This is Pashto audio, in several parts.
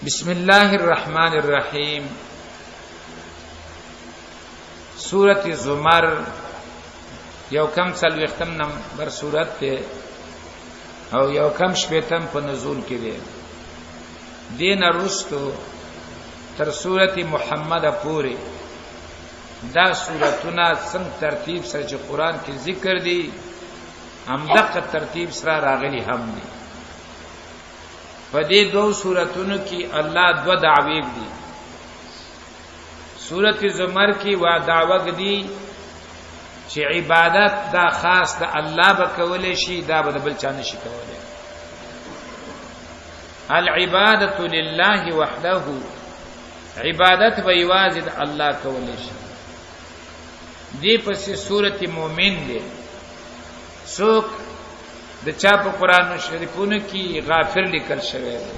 بسم الله الرحمن الرحیم. سورت زمر یو کم څلوېښتم نمبر سورت دی او یو کم شپېتم په نزول کې دی. دین وروستو تر سورت محمد پورې دا سورتونه څنګه ترتیب سره چې قران کې ذکر دي، همدغه ترتیب سره راغلي هم دي. په دې دوو سورتونو کې الله دوه دعوی دي. سورت زمر کې وا دعوه دي چې عبادت دا خاص د الله به کولای شي، دا به بل چا نشي کولای. العبادت لله وحده، عبادت به یوازې د الله کولای شي. دې پسې سورت مؤمن دی، څوک د چا په قران شریفونو کې غافر لیکل شوی دی،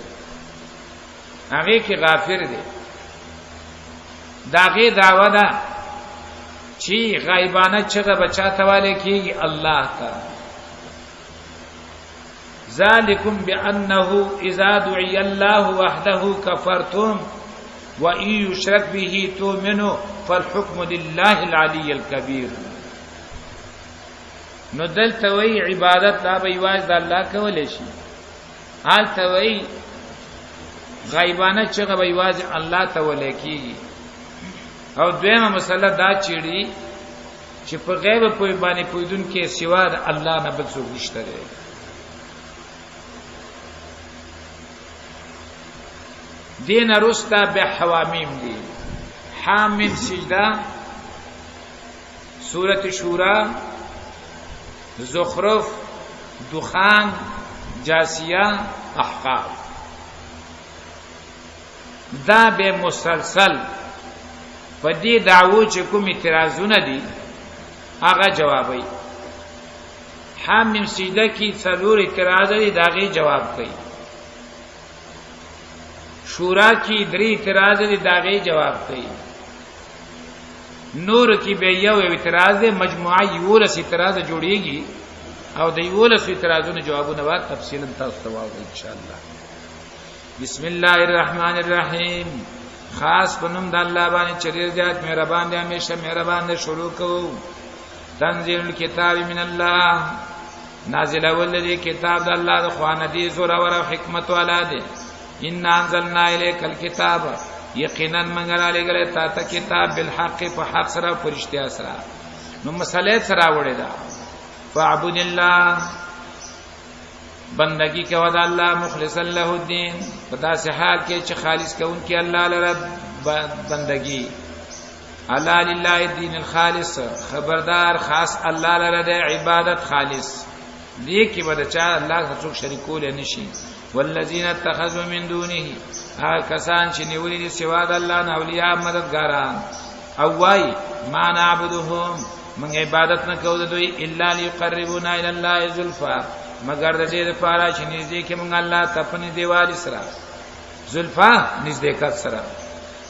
هغه کې غافر دی. داغه داوا ده چې غایبانه چغه بچا تواله کیږي الله ته. ذالکم بانه اذا دعي الله وحده كفرتم وان يشرك به تؤمنوا فالحكم لله العلي الكبير. نو دلته وی عبادت دا به یواز د الله کول شي، حالته وی غیبانه چغه به یواز الله ته ولکیږي. او دویمه مسله دا چیړي چې په غیب په باندې پویدون کې سوا د الله نه بل څوک نشته دی. دین رستا به حوامیم دی، حامیم سجده، سورت شورا، زخرف، دخان، جاسیه، احقاف. دا به مسلسل په دې دعوو چې کوم اعتراضونه دي هغه جوابوي. حامیم سجده کې څلور اعتراض دي، داغه جواب کوي. شورا کې درې اعتراض دي، داغه جواب کوي. نور کې به یو اعتراض دی، مجموعه یولس اعتراض جوړیږي او د یولس اعتراضونو جوابونه به تفصیلا تاسو ته واورئ ان شاء الله. بسم الله الرحمن الرحیم. خاص په نوم د الله باندې چې ډېر زیات مهربان دی، همیشه مهربان دی. شروع کوو. تنزیل الكتاب من الله، نازل اول دی کتاب د الله د خوانه دی، زور او حکمت والا دی. ان انزلنا الیک الكتاب، یقینا موږ را لېږلی تا ته کتاب بالحق، په حق سره، پرشتیا سره. نو مسئله سره وړه ده. فاعبد الله، بندگی کوه د الله، مخلص له الدين، په داسې حال کې چې خالص کوونکی الله لره بندگی. الا لله الدين الخالص، خبردار خاص الله لره د عبادت خالص دې کې به د چا الله سره څوک شریکول نشي. والذین اتخذوا من دونه، هغه کسان چې نیولې دي سوا د الله نه اولیاء مددګاران، او وای ما نعبدهم، موږ عبادت نه کوو دوی، الا ليقربونا الى الله زلفا، مگر د دې لپاره چې نږدې کې موږ الله ته په نږدېوالي سره، زلفا نږدېکت سره.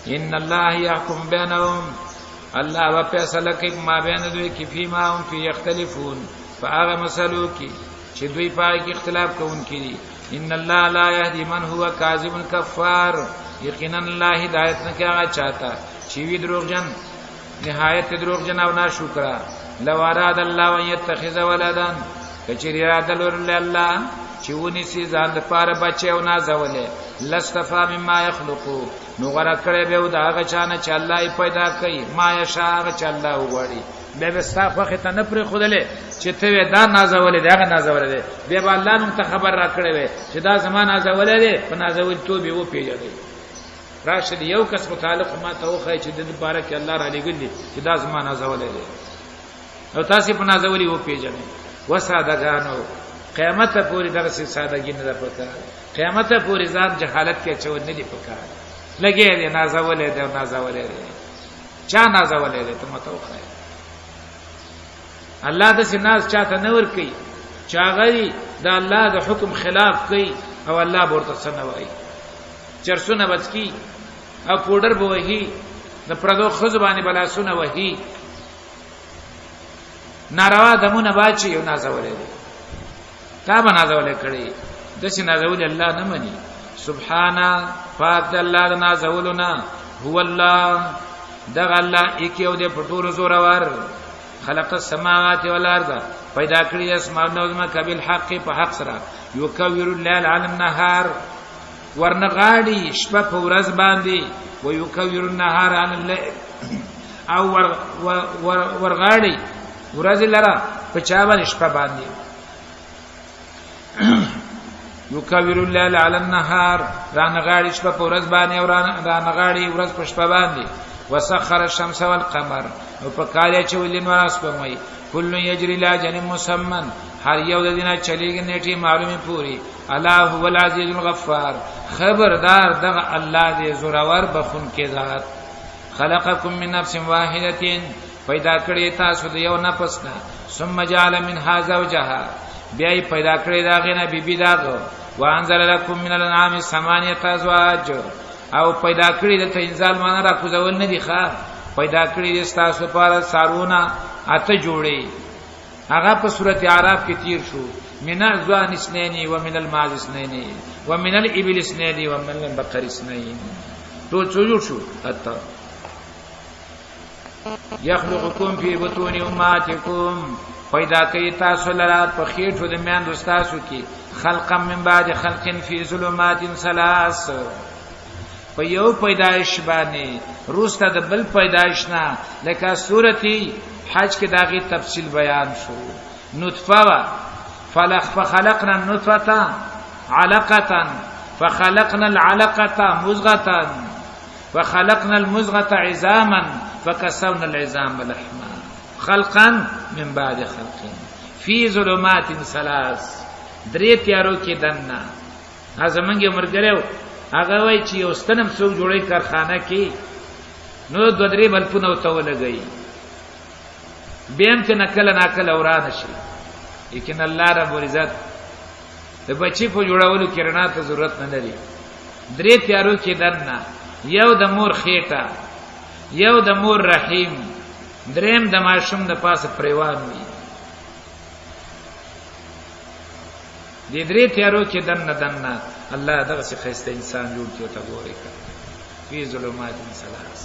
ان الله يحكم بينهم، الله و فیصله کوي ما بین دوی کې، فيما هم فی یختلفون، فهغه مسلو کې چې دوی پای کې اختلاف کوونکي دي. ان الله لا يهدي من هو كاذب كفار، یقینا الله هدایت نه کوي هغه چاته چې وی دروغجن، نهایت دروغجن او ناشکر. لو اراد الله ان يتخذ ولدا، کچری اراده لرله الله چې ونیسي ځان د پاره بچي او نازولې، لستفا مما يخلقو، نو غره کړی به دا هغه چانه چې الله یې پیدا کوي، ما یشاء، هغه چې الله وغواړي. بیا به ستا خوښې ته نه پرېښودلې چې ته وې دا نازولې دی، هغه نازولې دی. بیا به الله موږ ته خبر راکړی وی چې دا زما نازولې دی، په نازولي توب یې وپېژنئ. راشه د یو کس متعلق ما ته وښایي چې د دې باره کې الله را لېږلی دی چې دا زما نازولې دی او تاسې په نازولي وپېژنئ. وسادهګانو، قیامت پورې دغسې سادهګي نه ده پکار. قیامت پورې ځان جهالت کې اچول نه دي پکار. لګیا دی نازولې دی او نازولې دی، چا نازولې دی ته ماته وښایه. الله داسې ناز چاته نه ورکوي چې هغه د الله د حکم خلاف کوي او الله به ورته څه نه وایي. چرسونه بچ کی او پوډر به وهي، د پردو ښځو باندې به لاسونه وهي، ناروا دمونه باچي او نازولې دی، تا به نازولې کړي. داسې نازولې الله نه مني. سبحانه پاک د الله د نازولو نه. هو الله، دغه الله ایک یو دی په ټولو زورور. خلق السماوات والارض، پیدا کړی اسمانونه او ځمکه، بالحق، په حق سره. یکور الليل علی النهار، ورنغاړي شپه په ورځ باندې، ويکور النهار علی الليل، او ور ور ورغاړي ورځ لره په چا باندې؟ شپه باندې. یکور الليل علی النهار، رانغاړي شپه په ورځ باندې او رانغاړي ورځ په شپه باندې. وسخر الشمس والقمر، او په کال چې ولین ورځ په مې. کل یجری لا جن مسمن، هر یو د دینه چلیږي نیټه معلومه پوری. الله هو العزیز الغفار، خبردار دغه الله دې زورور بخون کې ذات. خلقکم من نفس واحده، پیدا کړی تاسو د یو نفس نه. ثم جعل منها زوجها، بیا پیدا کړی دا غنه بیبي داغه. وانزل لكم من الانعام ثمانیه ازواج، او پیدا کړی د انزال معنا را کوزول نه دی ښا. پیدا کړی د تاسو لپاره سارونه اته جوړي، هغه په سورته اعراف کې تیر شو. من الزوان اثنين ومن الماز اثنين ومن الابل اثنين ومن البقر اثنين، ټول څو جوړ شو؟ اته. یخلقکم فی بطون امهاتکم، پیدا کوي تاسو لرا په خېټو د میندو تاسو کې. خلقا من بعد خلق فی ظلمات ثلاث، په یو پیدایش باندې روسته د بل پیدایش نه، لکه سورتی حج کې داغي تفصیل بیان شو. نطفه وا فلخ فخلقنا النطفه علقه، فخلقنا العلقه مزغه، فخلقنا المزغه عظاما، فكسونا العظام لحما، خلقا من بعد خلق فی ظلمات ثلاث، درې تیارو کې دنه. زمونږ یو مرګره هغه وای چې یو ستنم څوک جوړي کارخانه کې، نو دوه درې بلپونه وته ولګي، بیا هم چې نکله ناکله ورانه شي. لیکن الله رب العزت د بچی په جوړولو کې رڼا ته ضرورت نه لري. درې تیارو کې دننه، یو د مور خېټه، یو د مور رحیم، دریم د ماشوم د پاسه پریوان وي. دې درې تیارو کې دننه دننه الله دغه څه خسته انسان جوړ کړي. ته ګورې کړه، فی ظلمات ثلاث،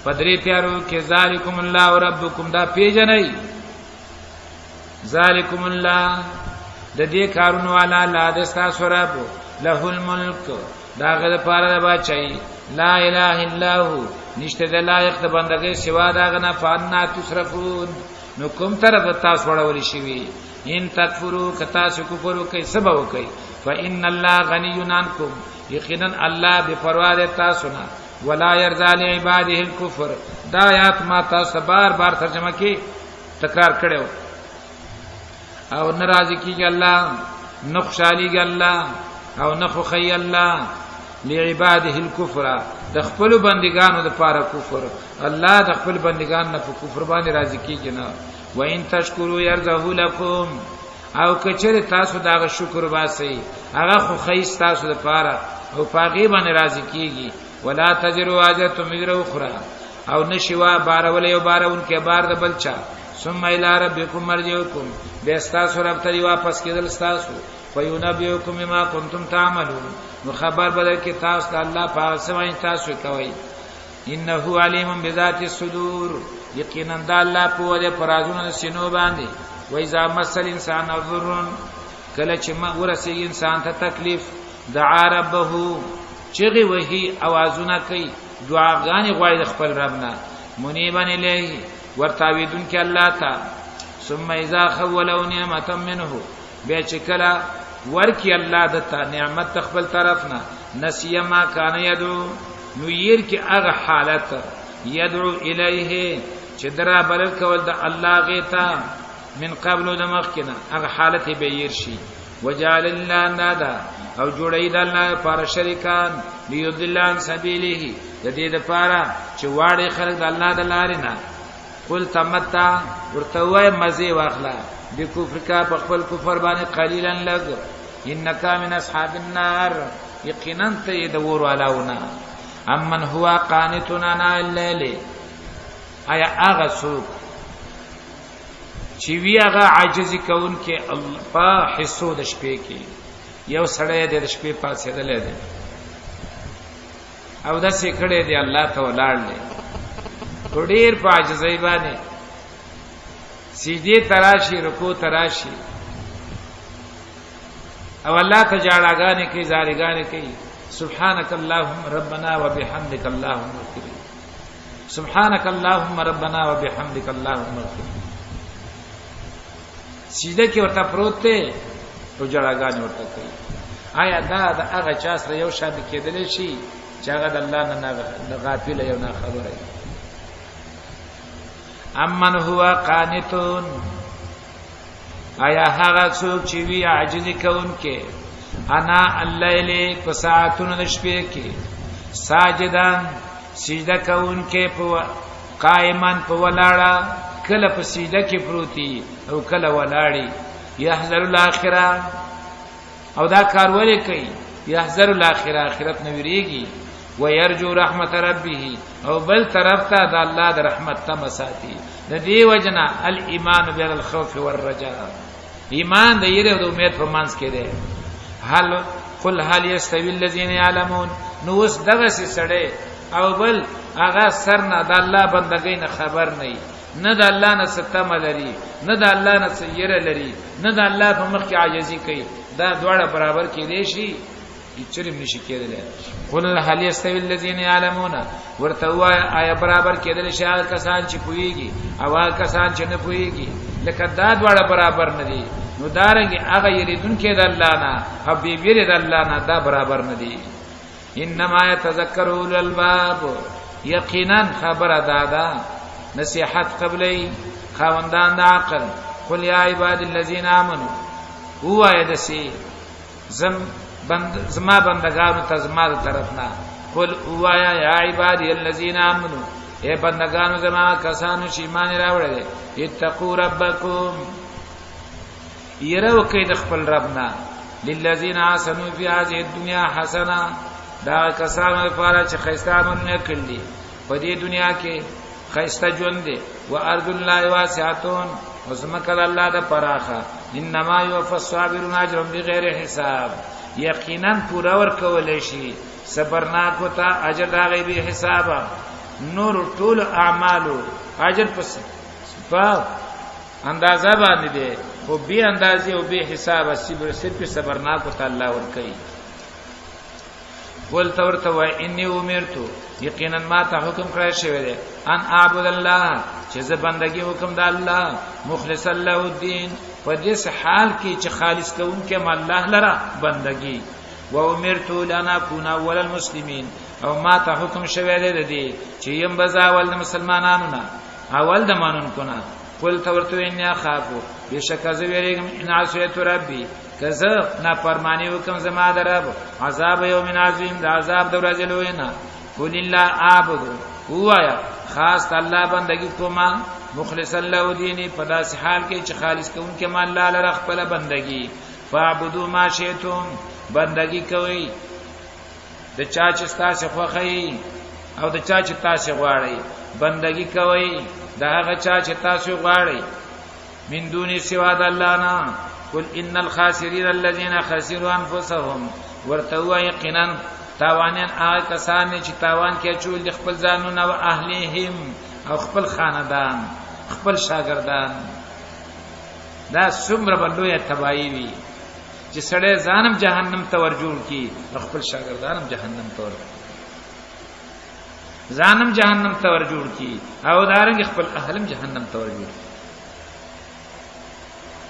پدری تیارو کې. ذالکم الله ربکم، دا پیژنئ، ذالکم الله، د دې کارونو والا لا د تاسو رب. له الملک، دا غد پاره د بچي. لا اله الا هو، نشته د لایق د بندګۍ سوا دا غنه. فانا تصرفون، نو کوم طرف تاسو وړول شي؟ ان تکفرو، کتا سو کفر کوي سبا وکي، فان الله غنی عنکم، یقینا الله بے پروا ده تاسو نه. ولا يرضى لعباده الكفر. دا آیات ما تاسو بار بار ترجمه کې تکرار کړو. او ناراض کیږي الله، نه خوشاليږي الله او نه خوخي الله لعباده الكفر، د خپل بندگانو د پاره کفر. الله د خپل بندگان نه په کفر باندې راضي کیږي نه. وان تشکروا يرضه لكم، او کچره تاسو دا شکر باسي، هغه خو خیس تاسو د پاره او پاغي باندې راضي کیږي. ولا تزر وازره وزر اخرى، او نشوا بارول یو بارون کې بار د بلچا. ثم الى ربكم مرجعكم، بیا تاسو رب ته واپس کېدل تاسو. فینبئکم بما کنتم تعملون، نو خبر بدل کې تاسو ته الله پاک سمای تاسو کوي. انه علیم بذات الصدور، یقینا د الله په وجه پرازونه سینو باندې. و اذا مس الانسان ضر، کله چې ما ورسېږي انسان ته تکلیف، دعا ربه، چغي وهي، اوازونه کوي، دعاګانې غواړي د خپل رب نه. منیبا الیه، ورتاویدون کې الله تا. ثم اذا خوله نعمتا منه، بیا چې کله ورکی الله دتا نعمت خپل طرف نه، نسی ما کان یدعو، نو ير کې هغه حالت، یدعو الیه، چې درا بلل کول د الله غیتا، من قبل، د مخکنه هغه حالت به ير شي. وجعل الله نادا، او جوړی د الله پر شریکان، لیضل عن سبیله، د دې د پاره چې واړې خلک د الله د لارې نه. قل تمتع، ورته وای مزه واخلا، بکفر کا، په خپل کفر باندې، قلیلا، لګ، انک من اصحاب النار، یقینا ته د ور والاونه. امن هو قانتنا نا الليل، آیا هغه څوک چې وی هغه عاجزي کوونکې په حصو د شپې کې، یو سړی د شپې پاسېدلې دی او دا سې کړې دی الله ته ولاړ دی، په ډیر په عاجزۍ باندې سجدي تراشي، رکوع تراشي، او الله ته جاړاګانې کوي، زارګانې کوي. سبحانك اللهم ربنا وبحمدك اللهم اغفر لي، سبحانك اللهم ربنا وبحمدك اللهم اغفر لي. سجده کې ورته پروت دی او جړاګانې ورته کوي. آیا دا د هغه چا سره یو شان کېدلی شي چې هغه د الله نه غافل یو نه خبره وي؟ امن هو قانتون، آیا هغه څوک چې وی عاجزي کوونکې انا الليل په ساعتونو د شپې کې، ساجدان سجده کوونکې، په قائمان په ولاړه، کله په سجده کې پروتي او کله ولاړی، يحذر الاخره، او دا کار ولې کوي؟ يحذر الاخره، اخرت نه ویریږي، ويرجو رحمت ربه، او بل طرف ته د الله د رحمت تم ساتي. د دې وجنه الايمان بین الخوف والرجاء، ایمان د یره او د امید په منځ کې دی. هل قل هل يستوي الذين يعلمون، نو اوس دغه سي سړی او بل هغه سر نه د الله بندګۍ نه خبر نه، نه د الله نه ستم لري، نه د الله نه سیره لري، نه د الله په مخ کې عاجزي کوي، دا دواړه برابر کې دي شي؟ چریم نشي کېدلی. قل هل یستوی الذین یعلمون، ورته وای آیا برابر کېدل شي هغه کسان چې پوهیږي او هغه کسان چې نه پوهیږي؟ لکه دا دواړه برابر نه دي، نو دارنګ هغه یریدونکي د الله نه او بی ویری د الله نه دا برابر نه دي. انما يتذكر اولو الالباب، یقینا خبره دادا نصیحت قبلې خاوندان د عقل. قل یا عباد الذین آمنوا، هو ایدسی زم بند زما بندگانو ته زما د طرف نه، قل اوایا یا عبادی الذین آمنو، اے بندگانو زما کسانو چې ایمان راوړل، اتقوا ربکم، یره وکي د خپل رب نه. للذین احسنوا فی هذه الدنيا حسنه، دا کسانو لپاره چې خیسته عملونه کړل په دې دنیا کې خیسته ژوند دی، و ارض الله واسعتون، او زمکه د الله د پراخه. انما یوفى الصابرون اجرهم بغیر حساب، یقینا پورا ور کول شي صبرناک ته اجر د غیب حساب. نور ټول اعمالو اجر پس په اندازه باندې دی، خو بی اندازې او بی حساب صرف صبرناک ته الله ور کوي. قل تورته وای انی امرتو، یقینا ما ته حکم کړی شوی دی، ان اعبد الله، چې زه بندگی وکم د الله، مخلص له الدين، په دې حال کې چې خالص کوونکی ما الله لره بندگی، و امرت لنا كون اول المسلمین، او ما ته حکم شوی دی د دې چې یم بزا اول د مسلمانانو نه، اول د مانونکو نه. قل تورته انی اخافو، بشک زه ویریږم، ان عصیت ربی، که زه نافرمانی وکم زما د رب، عذاب یوم عظیم، د عذاب د ورځې لوی نه. قل الله اعبد، وایا خاص الله بندگی کوما، مخلص له دینی، په داسې حال کې چې خالص کوونکې ما الله لره خپل بندگی. فاعبدوا ما شئتم، بندگی کوي د چا چې تاسو خوښی او د چا چې تاسو غواړئ، بندگی کوي د هغه چا چې تاسو غواړئ، من دون سوا د الله نه. قل ان الخاسرین الذين خسروا انفسهم، ورته وای یقینا تاوانیان هغه کسان چې تاوان کې چول د خپل ځانونه او اهلیهم او خپل خاندان خپل شاګردان. دا څومره به لویه تباهي وي چې سړی ځانم جهنم ته ور جوړ کی او خپل شاګردانم جهنم ته ور، ځانم جهنم ته ور جوړ کی او دارنګ خپل اهلم جهنم ته ور جوړ کی.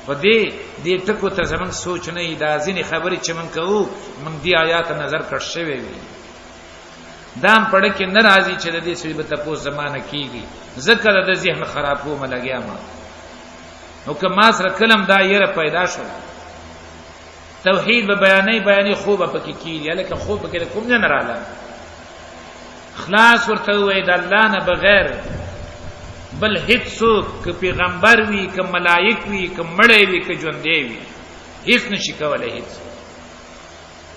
په دې دې ټکو ته زمونږ سوچ نه، دا ځینې خبرې چې مونږ کوو، مونږ دې آیات نظر کړ شوی وي، دام پړ کې ناراضي چې د دې سړي به تپوس زمانه کیږي، ځکه د ذهن خرابو ملګیا ما. نو که ما سره کلم دا یره پیدا شو، توحید به بیانې بیانې خوب پکې کیږي، لکه خوب پکې کوم نه رااله. خلاص ورته وای د الله نه بغیر بل هیڅ څوک، که پیغمبر وي، که ملائک وي، که مړی وي، که ژوندی وي، هیڅ نشي کولای. هیڅ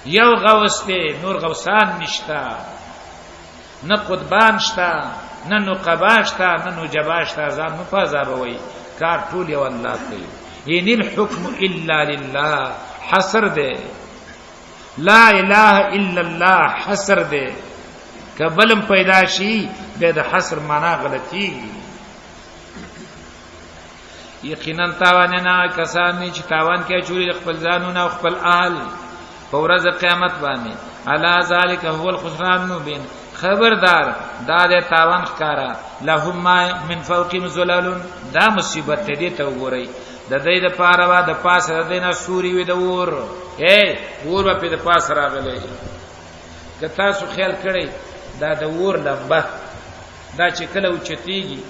یو غوث دی، نور غوثان نشتا، نه قطبان شتا، نه نقبا شتا، نه نجبا شتا. ځان مو په عذابوي، کار ټول یو الله کوي. ان الحكم الا لله، حصر دی. لا اله الا الله حصر دی، کبلم پیدا شي به د حصر معنا غلطي. یقینا تاوان نه کسان چې تاوان کې چوری خپل ځانونه او خپل اهل په ورځ قیامت باندې. الا ذالک هو الخسران المبین. خبردار، دا د تاوان ښکارا. لهم ما من فوقهم زلال. دا مصیبت ته دې ته وګورئ، د دې د پاره وا د پاسه د دینه سوري وي د ور، اے ور په د پاسه راغلی. که تاسو خیال کړئ، دا د ور لمبه دا چې کله اوچتیږي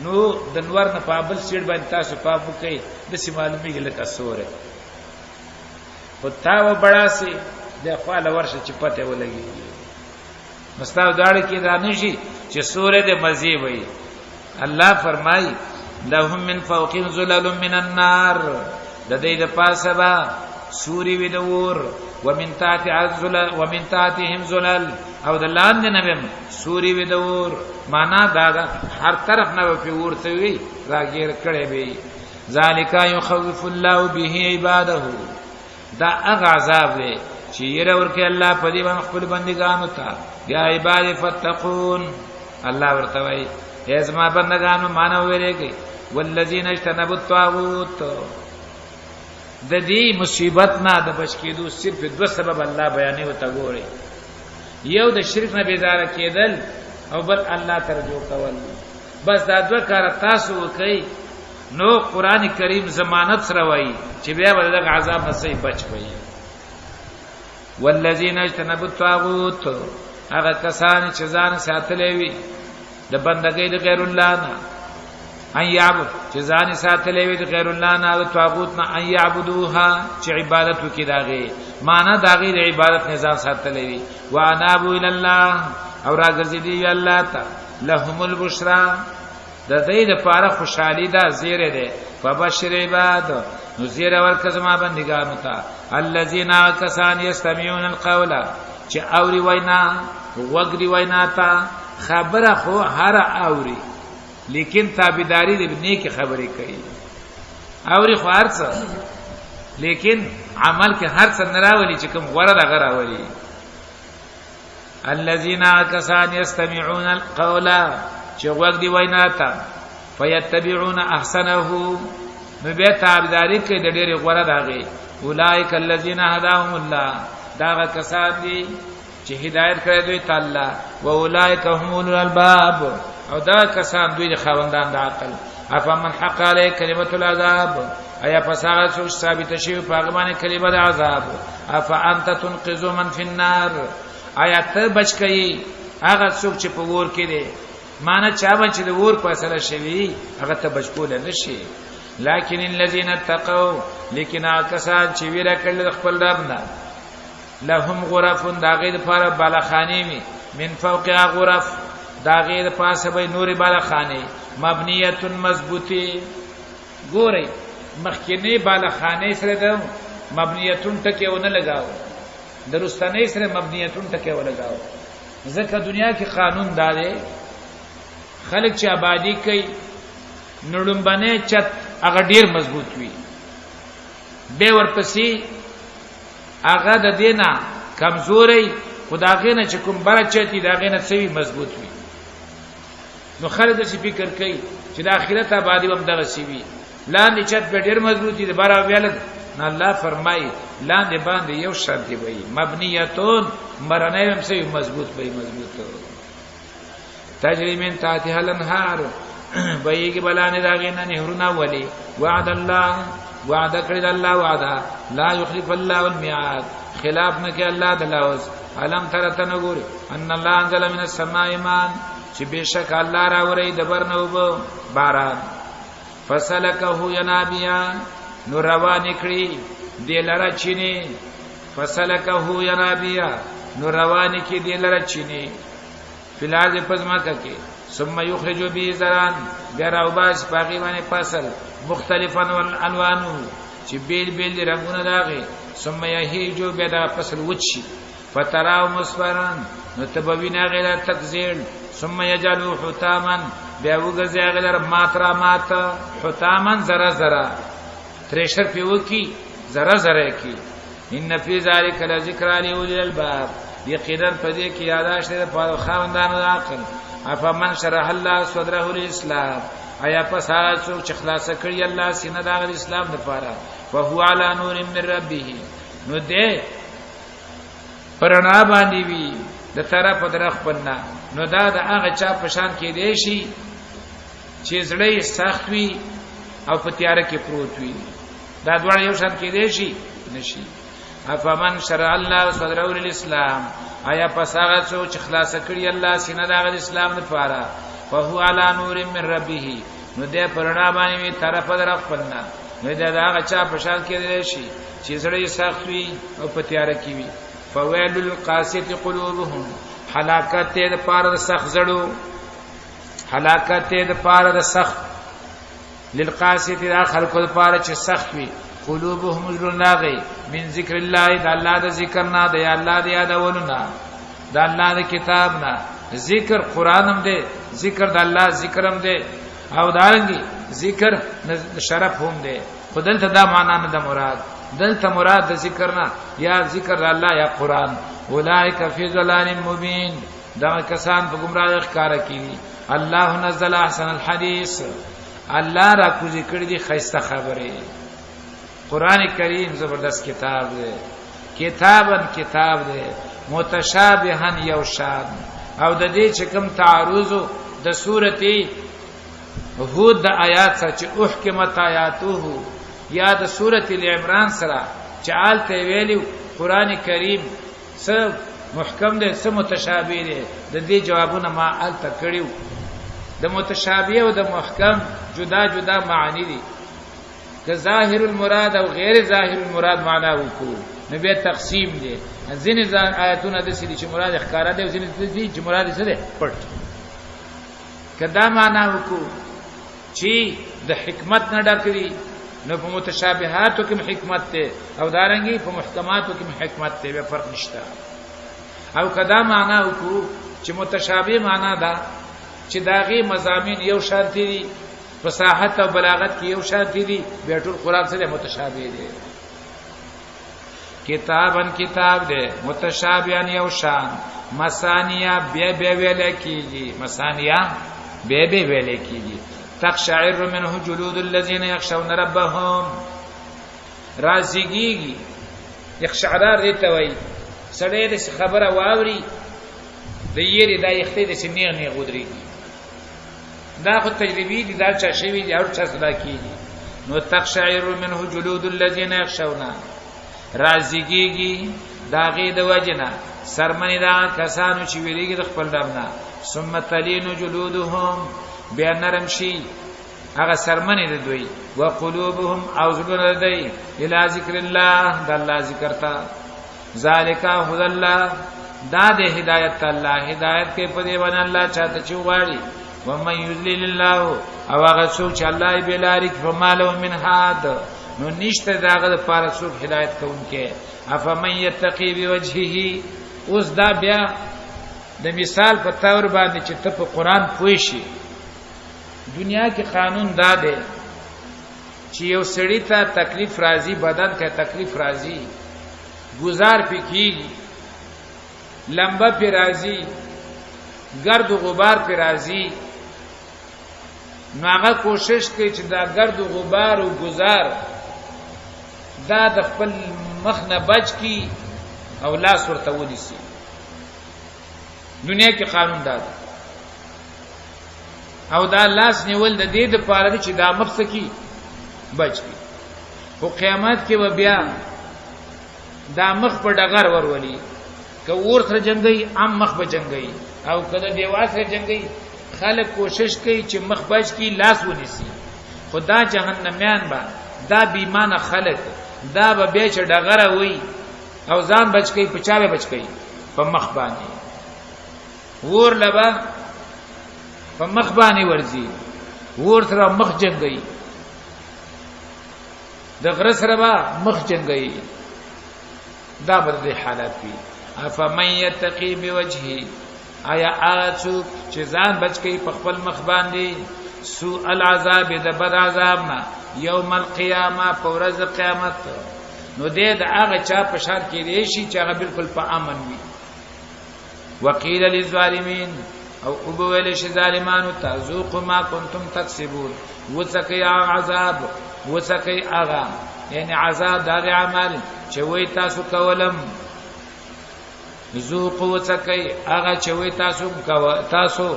نو د نور نه پابل سیړ باندې تاسو پاپ وکئ، د سی معلومیږي لکه سوره، خو تا و بڑاسي د خواله ورشه چې پته ولګي. مستاو داړه کې دا نشي چې سوره د مزي وي. الله فرمای لهم من فوقهم ظلال من النار، د دې د پاسه با سوري وي د ور، ومن تحت ذلال ومن تحتهم ظلال، او د لاندې نه بم سوري وي د ور. معنا دا ده هر طرف نه په ور ته وي راګیر کړي وي. ذالک یخوف الله به عباده، دا هغه عذاب دی چې یره ورکه الله په دې باندې خپل بندگانو ته. یا عباد فتقون، الله ورته وایي ای زما بندگانو مانو ویریږي. والذین اجتنبوا الطاغوت، د دې مصیبت نه د بچ کېدو صرف دوه سبب الله بیانې وته ګوري، یو د شرک نه بیزاره کېدل او بل الله ترجو کول. بس دا دوه کار تاسو وکئ نو قران کریم ضمانت سره وایي چې بیا به دغه عذاب نه صحیح بچ وي. والذین اجتنبوا الطاغوت، هغه کسان چې ځان ساتلې وي د بندګۍ د غیر الله نه، ان یعبد، چې ځان ساتلې وي د غیر الله نه، د طاغوت نه، ان یعبدوها، چې عبادت وکړي داغه، معنا داغه د عبادت نه ځان ساتلې وي، وانابو الی الله، او راګرځي دی الله ته، لهم البشرا، د دې د پاره خوشحالي دا زیره ده. فبشر عباد، نو زیره ورک زما بندگانو ته، الذين کسان یستمعون القول، چې اوري وینا، وګری وینا ته. خبره خو هر اوري لیکن تابعداري دې نیک خبرې کوي. اوري خو هر څه لیکن عمل کې هر څه نه راولي، چې کوم غوړه دغه راولي. الذين کسان یستمعون القول، چې غوږ دی وینا ته، فیتبعون احسنه، نو بیا تابعداري کوي د ډېرې غوړه داغه. اولئک الذین هداهم الله، دا کسان دي چې هدایت کړی دوی ته الله. و اولئک هم اولو الالباب، او دا کسان دوی د خاوندان د عقل. افمن حق علی کلمۃ العذاب، ایا پس هغه څوک ثابت شي په هغه باندې کلمه د عذاب، افانت تنقذ من فی النار، آیا ته بچ کئ هغه څوک چې په ور کې دی؟ معنی چا باندې چې د ور په اصله شوی هغه ته بچ کول نه شي. لکن الذين اتقوا، لیکن هغه کسان چې ویره کړل خپل رب نه، لهم غرف، دا غیر لپاره بالاخانه وي، من فوقها غرف، دا غیر پاسه به نورې بالاخانه، مبنیه مضبوطی. ګورئ مخکنی بالاخانه سره ده مبنیتون ټکی ونه لگاو، درستنی سره مبنیتون ټکی ولګاو، ځکه دنیا کې قانون دا دی خلک چې آبادی کوي نو لومبنه چت هغه ډیر مضبوط وي، به ورپسې هغه د دینه کمزوري، خداغه نه چې کوم بره چتی داغه نه سوي مضبوط وي. نو خلک چې فکر کوي چې د آخرت آبادی هم دغه سی وي، لاندې چت به ډیر مضبوط دي، بره ویل نه. الله فرمای لاندې باندې یو شرط دی وي مبنیتون، مرنه هم سوي مضبوط وي، مضبوط. تجری من تحتها الانهار، بهیږي بلانې د هغې نه نهرونه. ولي وعد الله، وعده کړې د الله وعده، لا یخلف الله الميعاد، خلاف نه کوي الله د لوز. الم تر، ته نه ګوري، ان الله انزل من السماء ماء، چې بشک الله راوري د بر نه وبو باران، فسلکه ینابیا، نو روان کړي دی لره چینه، فسلکه ینابیا، نو روان کړي دی لره چینه، فلاز پزماکه کې، ثم یخرج به زران، بیا راوباس پاغي باندې فصل، مختلفا الوانه، چې بیل بیل رنگونه داغه، ثم یهیجو، بیا دا فصل وچی، فتراو مصفرن، نو تبوینا غیر تکزیل، ثم یجعلو حطاما، بیا وګرځي هغه لره مات را مات، حطاما ذره ذره، تریشر پیو کی ذره ذره کی. ان فی ذلک لذکر لاولی الالباب، یقینا پدې کې یاداشت ده په خاوندانو د عقل. افمن شرح الله صدره للاسلام، آیا پس هغه څوک چې خلاص کړي الله سینه د اسلام لپاره، فهو علی نور من ربه، نو دې پرنا باندې وی د طرف در خپلنا. نو دا د هغه چا په شان کې دی شي چې زړه یې سخت وي او په تیاره کې پروت وي. دا دواړه یو شان کې دی شي نشي. افمن شرع الله صدره للاسلام، آیا پس هغه څوک چې خلاص کړي الله سینه د هغه اسلام لپاره، فهو علی نور من ربه، نو دې پرنا باندې وی طرف در خپلنا. نو دا هغه چا په شان کې دی شي چې زړه یې سخت وي او په تیاره کې وي. فویل للقاسیة قلوبهم، هلاکت ته د پاره د سخت زړو، هلاکت ته د پاره د سخت للقاسیة د خلکو د پاره چې سخت وي. قلوبهم زړونه غي من ذکر الله، د الله د ذکر نه، د الله د یادولو نه، د الله د کتاب نه. ذکر قران هم دی، ذکر د الله ذکر هم دی، او دارنګي ذکر شرف هم دی. خو دلته دا معنا نه ده مراد، دلته مراد د ذکر نه یا ذکر الله یا قران. اولئک فی ضلال مبین، دا کسان په گمراهی ښکارا کیږي. الله نزل احسن الحدیث، الله را کوزي کړی دی خیسته خبره. قران کریم زبردست کتاب دی، کتابن کتاب دی، متشابهن یو شان. او د دې چې کوم تعارض د سورته هود د آیات سره چې احکمت آیاته، یا د سورته عمران سره چې آلته ویلو قران کریم څه محکم دی څه متشابه دی، د دې جوابونه ما آلته کړیو. د متشابه او د محکم جدا جدا معنی دي. که ظاهر المراد او غیر ظاهر المراد معنا وکړو نو بیا تقسیم دی. ځینې آیتونه داسې دي چې مراد ښکاره دی او ځینې داسې دي چې مراد څه دی پټ. که دا معنا وکړو چې د حکمت نه ډک دي، نو په متشابهاتو کې حکمت دی او دارنګي په محکماتو کې حکمت دی، بیا فرق نشته. او که دا معنا وکړو چې متشابه معنا ده چې داغي مضامین یو شانتي دي، فصاحت او بلاغت کې یو شانتي دي، بیا ټول قرآن سره متشابه دي. کتابن کتاب دی، متشابهن یو شان، مثانیه بیا بیا ویل کیږي، مثانیه بیا بیا ویل کیږي. تقشعر منه جلود الذين يخشون ربهم، رازیږي یخشعرار دی ته وایي. سړی د خبره واوري د یری دا یختې د سینې نه غودريږي. دا خو تجربې دي، دا چا شوی دي، هر چا صدا کیږي. نو تقشعر منه جلود الذين يخشون، رازیږي داغه د وجنه سرمنی دا کسانو چې ویریږي د خپل رب نه. ثم تلین جلودهم، بیا نرم شي هغه سرمنی د دوی، وقلوبهم او زړونه د دوی الی ذکر الله، د الله ذکر ته. ذالک هدى الله، دا د هدایت الله، هدایت کې په دې باندې الله چاته چې غواړي. ومن یضلل الله، او هغه څوک چې الله یې بلاری کې فما له من هاد، نو نشته داغه د پاره څوک هدایت کوونکې. افمن یتقی بوجهه، اوس دا بیا د مثال په تور باندې چې ته په قران پوه شي. دنیا کې قانون دا دی چې یو سړی ته تکلیف راځي، بدن ته تکلیف راځي، گزار پې کیږي، لمبه پې راځي، ګرد و غبار پې راځي، نو هغه کوشش کوي چې دا ګرد و غبار او گزار دا د خپل مخ نه بچ کی او لاس ورته ونیسي. دنیا کې قانون دا دی، او دا لاس نیول د دې د پاره دی چې دا مخ سکی بچ کی. خو قیامت کې به بیا دا مخ په ډغر ورولي، که اور سره جنگي ام مخ به جنگي، او که د دیوال سره جنگي. خلک کوشش کوي چې مخ بچ کی لاس ونیسي، خدا جهنميان با دا بیمانه خلک دا به بیا چې ډغره وي او ځان بچ کوي، په چا به بچ کوي؟ په مخ باندې ور لبا په مخ باندې ورځي، ور سره مخ جنگي، د غره سره به مخ جنگي. دا به د حالت وي. افمن یتقی بوجهه، آیا هغه څوک چې ځان بچ کوي په خپل مخ باندې سوء العذاب، د بد عذاب نه، یوم القیامه، په ورځ قیامت. نو دې د هغه چا په شان کې دی شي چې هغه بالکل په امن وي. وقیل للظالمین، او وبویل شي ظالمانو ته ذوقوا ما کنتم تکسبون، وڅکئ عذاب، وڅکئ هغه یعنی عذاب د هغه عمل چې وای تاسو کولم. ذوقوا وڅکئ هغه چې وای تاسو تاسو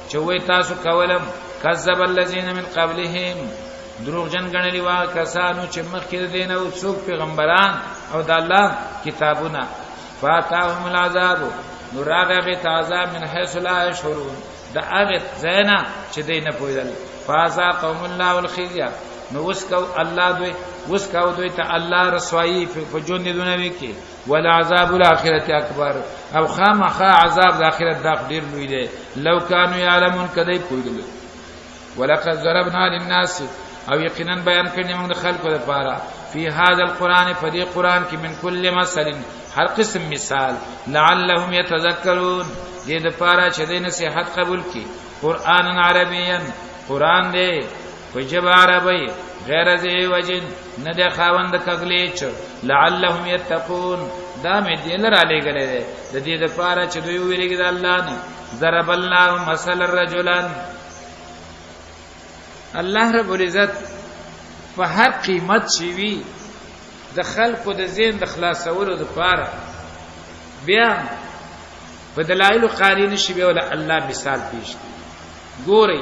چې وای تاسو کولم. کذب الذين من قبلهم، دروغجن ګڼلی وا کسانو چې مخکې دین او څوک پیغمبران او د الله کتابونه. فاتاهم العذاب، نو راغی ته عذاب من حيث لا يشعرون، د هغه ځای نه چې دی نه پوهېدل. فذاقهم الله الخزي، نو وسکو الله دوی، وسکو دوی ته الله رسوایی په ژوند دنیوي کې. ولعذاب الاخرت اکبر، او خامخا عذاب د اخرت دا ډیر لوی دی. لو کانوا یعلمون، کدی پوهېدل. ولقد ضربنا للناس، او یقینا بیان کړی موږ د خلکو لپاره فی هذا القرآن، په دې قرآن کې من کل مثل، هر قسم مثال، لعلهم يتذکرون، دې لپاره چې دې نصیحت قبول کړي. قرآن عربیا، قرآن دی په ژبه عربی، غیر ذی وجن، نه دی خاوند کګلیچ. لعلهم یتقون، دا مې دې لره لېږلی دی د دې لپاره چې دوی وویرېږي د الله نه. ضرب الله مثلا رجلا، الله رب العزت په هر قیمت چې وي د خلکو د ذهن د خلاصولو لپاره بیا په دلایل قاری نشي، بیا ول الله مثال پیش کړي. ګورئ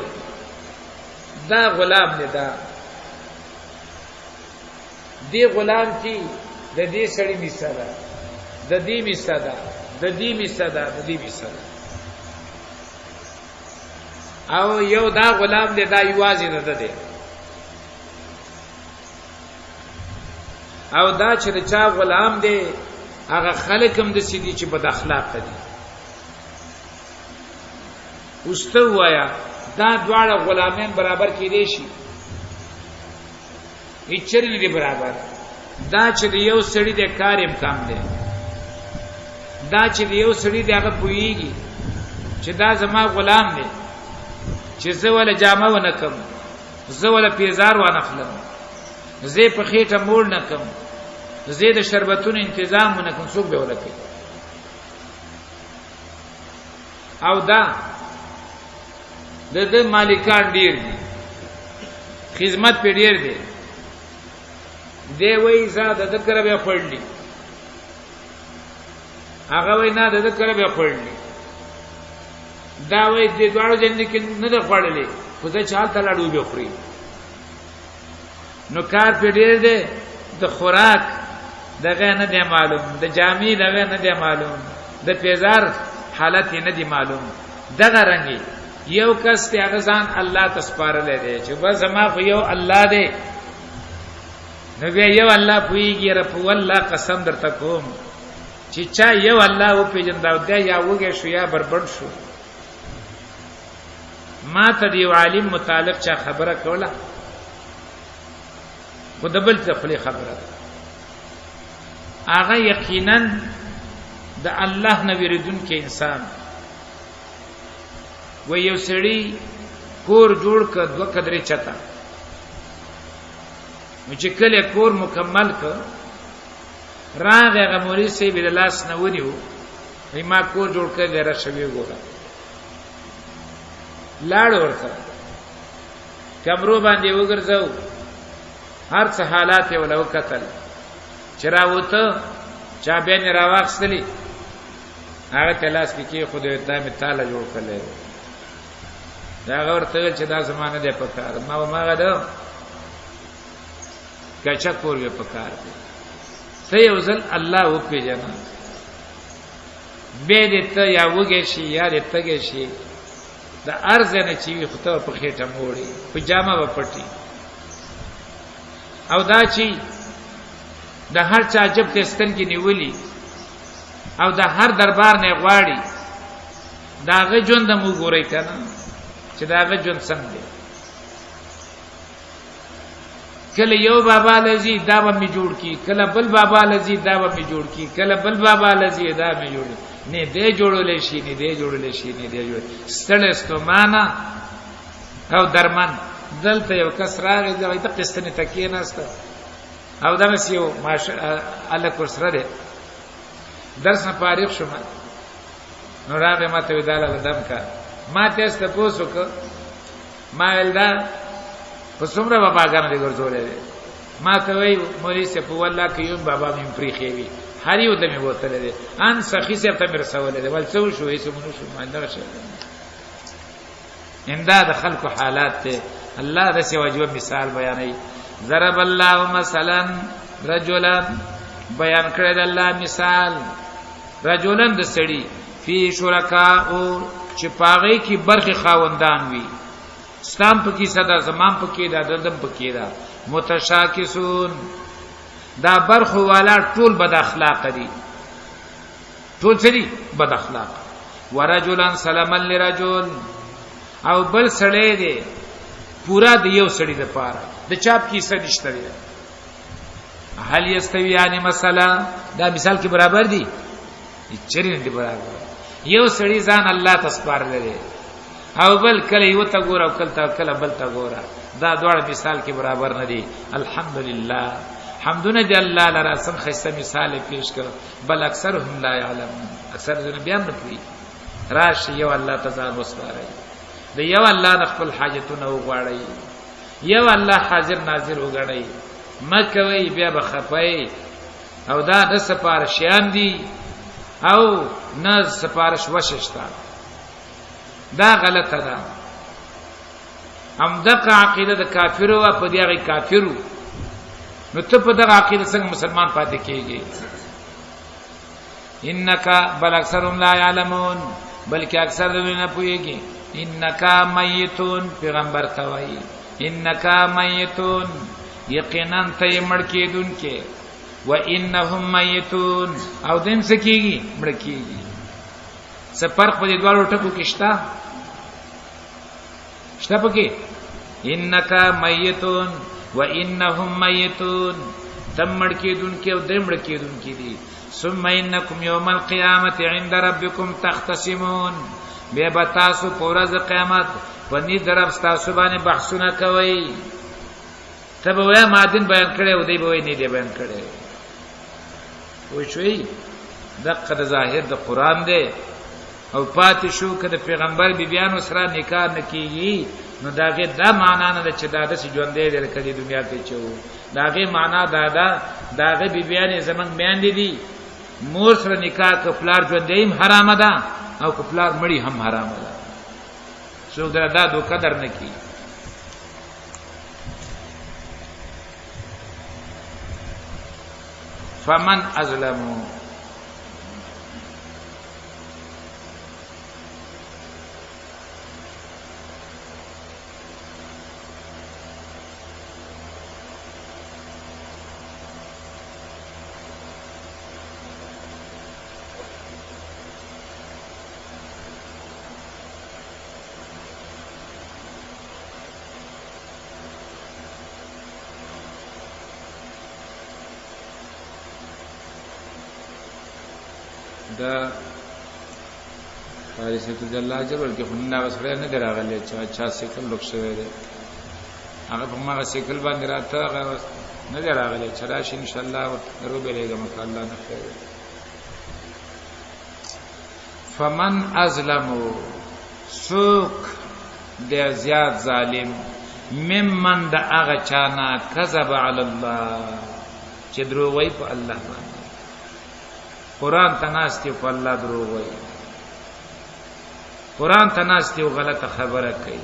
دا غلام دی، دا دی غلام کی د دې سړي مثال ده، د دې مثال ده، د دې مثال ده، د دې مثال ده. او یو دا غلام دی، دا یوازې نه ده دی، او دا چې د چا غلام دی هغه خلک هم د سیدی چې بد اخلاق دي. اوس ته وایا دا دواړه غلامان برابر کېدی شي؟ هیڅ نه دي برابر. دا چې د یو سړي د کار امکان دی، دا چې د یو سړي دی هغه پوهیږي چې دا زما غلام دی، چې زه ولا جامه ونه کوم، زه ولا پیزار ونه خلم، زه په خېټه موړ نه کوم، زه د شربتونو انتظام ونه کوم، څوک به ولا کوي؟ او دا د د مالکان ډیر دي، خدمت په ډیر دی، دی وای زه د ذکر به خړلی، هغه وای نه د ذکر به خړلی، دا وای د دواړو جن کې نه د خړلې، خو زه چال ته لاړو به خوري. نو کار په ډیر دی، د خوراک دغه نه دی معلوم، د جامې دغه نه دی معلوم، د پیزار حالت نه دی معلوم. دغه رنګي یو کس ته هغه ځان الله ته سپارلی دی چې بس زما خو یو الله دی، نو بیا یو الله پوهېږي. رب والله قسم درته کوم چې چا یو الله وپېژنده او دی یا وږی شو یا بربنډ شو. ما ته د یو عالم متعلق چا خبره کوله، خو د بل څه خولې خبره ده، هغه یقینا د الله نه ویریدونکی انسان و. یو سړي کور جوړ ک، دوه کدرې چتا، نو چې کله کور مکمل ک، راغی هغه مولوي صاحب د لاس نه ونیو، وایي ما کور جوړ کړی دی، راشه ویې ګوره. لاړ ورته کمرو باندې وګرځاو، هر څه حالات یې وله وکتل. چې راوته چا بیا نه راواخستلې، هغه ته لاس کې کېښود، دا مې تاله جوړ کړی دی. دا هغه ورته ویل چې دا زما نه دی په کار، ما هماغه ده کچه کور یې په کار دی. ته یو ځل الله وپېژنه، بیا دې ته یا وږی شي یا دې تږی شي، د هر ځای نه چې وي خو ته په خېټه موړې، په جامه به پټي. او دا چې د هر چا جب ته سترګې نیولي او د هر دربار نه غواړي، د هغه ژوند هم وګورئ که نه چې د هغه ژوند څنګه دی. کله یو بابا لذي دا به می جوړ کی، کله بل بابا لذي دا به می جوړ کی، کله بل بابا لذي دا می جوړ، نه دې جوړول شي، نه دې جوړول شي، نه دې جوړ، ستړی ستومانه او درمن. دلته یو کس راغی، دا د قسطنې ته کېناسته، او دغه یو ماش الله کور سره دی، درس نه فارغ شوم، نو راغی ما ته ویداله دم کا، ما ته ست پوسو ک، ما ویل دا په څومره باباګانو دی ګرځولې دی؟ ما ته وی مولوی صاحب په والله کې یو بابا مې پرې خېوي، هر یو ته مې بوتلې دی، ان سخی صاحب ته مې رسولې دی، ول څه شو؟ هیڅ مونږ شو ما دا شي. امداد خلق حالات ته الله د سی واجب مثال بیانوي. ضرب الله مثلا رجلا، بیان کړی د الله مثال رجلا د سړي، فی شرکاء، چې پاغه کې برخه خاوندان وي، ستام پکې صدا، زمام پکې دا، ددم پکې دا، متشاکسون، دا برخو والا ټول بد اخلاق دي، ټول څه دي؟ بد اخلاق. ورجلا سلام لرجل، او بل سړی دی پورا د یو سړي د پاره، د چاپ کیسه نشته دی. هل یستویان مثلا، دا مثال کې برابر دي؟ چری نه دي برابر. یو سړی ځان الله ته سپارلی دی او بل کله یو ته ګوره او کله ته کله بل ته ګوره، دا دواړه مثال کې برابر نه دي. الحمدلله، حمدونه دی الله لرا، سم خسته مثال پیش کړ. بل اکثرهم لا يعلمون، اکثر دونه بیا نه پوي. راشي یو الله ته ځان وسپاري، د یو الله نه خپل حاجتونه وغواړي، یو الله حاضر ناظر وګڼي، مکوي بیا به خپای. او دا د سپارشیان دي او نه سپارش وششتا، دا غلطه ده. هم دغه عقیده د کافرو وا، په دې هغه کافرو، نو ته په دغه عقیده څنګه مسلمان پاتې کیږي؟ انک بل اکثرهم لا يعلمون، بلکې اکثر دوی نه پوهیږي. انک میتون، پیغمبر ته وایي انک میتون، یقینا ته مړ کیدونکې، و انهم میتون، او دیم څه کیږي؟ مړ کیږي. څه فرق په دې دواړو ټکو کې شته؟ شته پکې؟ انک میتون و انهم میتون، تم مړ کیدونکې او دیم مړ کیدونکې دي. ثم انکم یوم القیامت عند ربکم تختصمون، بیا به تاسو په ورځ قیامت په نی درب تاسو باندې بحثونه کوئ. ته به وایې ما دین بیان کړی او دی به وایي نه دی بیان کړی. وای شوي دقه د ظاهر د قران دی. او پاتې شو که د پیغمبر بیبیانو سره نکاح نه کیږي، نو داغه دا معنا نه ده چې دا داسې ژوندی دی لکه د دنیا کې چې وو. داغه معنا دا ده، داغه بیبیانې زمونږ میندې دي، مور سره نکاح که پلار ژوندی هم حرامه ده او که پلار مړی هم حرامه ده. څوک دا دوکه در نه کړي. فمن ازلمو، دا قاری صاحب ته الله اجر ورکړي، خو نن هغه سړی نه دی راغلی چې چا سیکل لوک شوی دی، هغه په هغه سیکل باندې راته، هغه نه دی راغلی. چې راشي انشاءالله ورته وبېرېږم که الله نه خیر. فمن ازلمو، څوک د زیات ظالم، ممن د هغه چا نه، کذب علی الله، چې دروغ وایي په الله باندې. قران ته ناست په الله دروغ وایي، قران ته ناست او غلطه خبره کوي،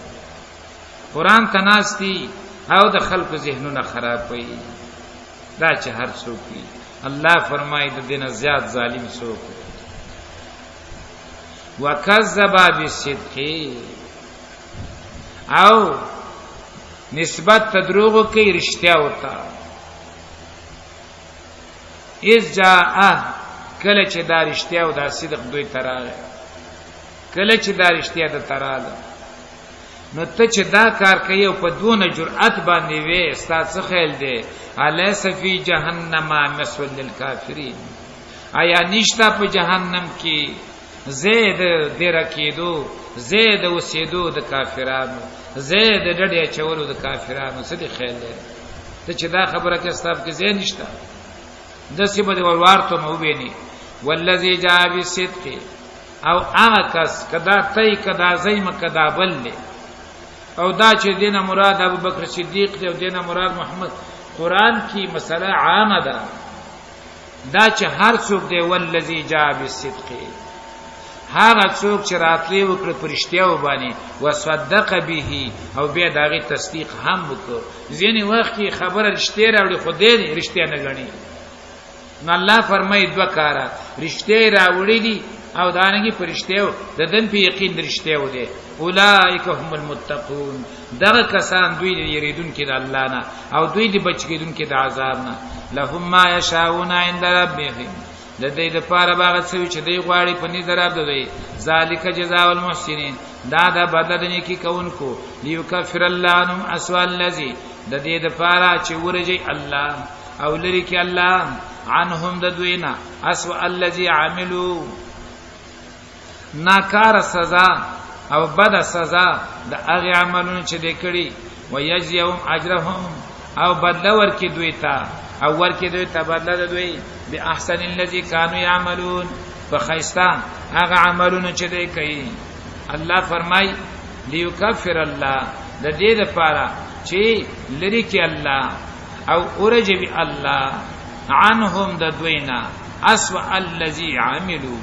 قران ته ناست او د خلکو ذهنونه خرابوي. دا چې هر څوک وي، الله فرمایي د دینه زیات ظالم څوک؟ وکذب بالصدق، او نسبت تدروغ کوي رښتیا وتا. اذ جاء، کله چې دا رښتیا او دا صدق دوی تراغه، کله چې دا رښتیا د تراله، نو ته چې دا کار کوي او په دونه جرأت باندې وې، ستا څه خیال دی؟ الیس فی جهنم مثل للکافرین، آیا نشتا په جهنم کې زید دیر کېدو، زید وسیدو د کافرانو، زید ډډې چولو د کافرانو؟ څه دی خیال دی؟ ته چې دا خبره کې ستاف کې ځای نشته، داسې به دې وروار ته مو وویني. والذي جاء بالصدق، او هغه کس کدا تی کدا زیم کدا بل دی، او دا چې دینه مراد ابو بکر صدیق دی او دینه مراد محمد، قرآن کی مسله عامه ده، دا چې هر څوک دی. والذي جاء بالصدق، هغه څوک چې راتلی وکړ پر رښتیاو باندې، وصدق به، او بیا د هغې تصدیق هم وکړ. ځینې وخت کې خبره رښتیا راوړي خو دی رښتیا نه ګڼي. نو الله فرمایي دوه کاره رښتیا یې راوړي دي او دارنګې په رښتیاو د دن په یقین د رښتیاو دی. اولئک هم المتقون، دغه کسان دوی د یریدونکي د الله نه او دوی د بچ کېدونکي د عذاب نه. لهم ما یشاءون عند ربهم، د دې د پاره باغ څه چې دی غواړي په نظر رب دوی. ذالک جزاء المحسنین، دا د بدل د نیکی کوونکو. لیکفر الله عنهم اسوء الذی، د دې د پاره چې ورجی الله او لری کې الله عنهم د دوی نه اسوء الذی عملو، ناکار سزا او بد سزا د هغه عملونو چې دی کړي. ويجزيهم اجرهم، او بدله ورکې دوی ته، او ورکې دوی ته بدله د دوی باحسن الذي كانوا يعملون، په خیستا هغه عملونو چې دی کوي. الله فرمای ليکفر الله، د دې لپاره چې لری کې الله او اورجوي الله عنهم د دوینا اسوأ الذي عملوا،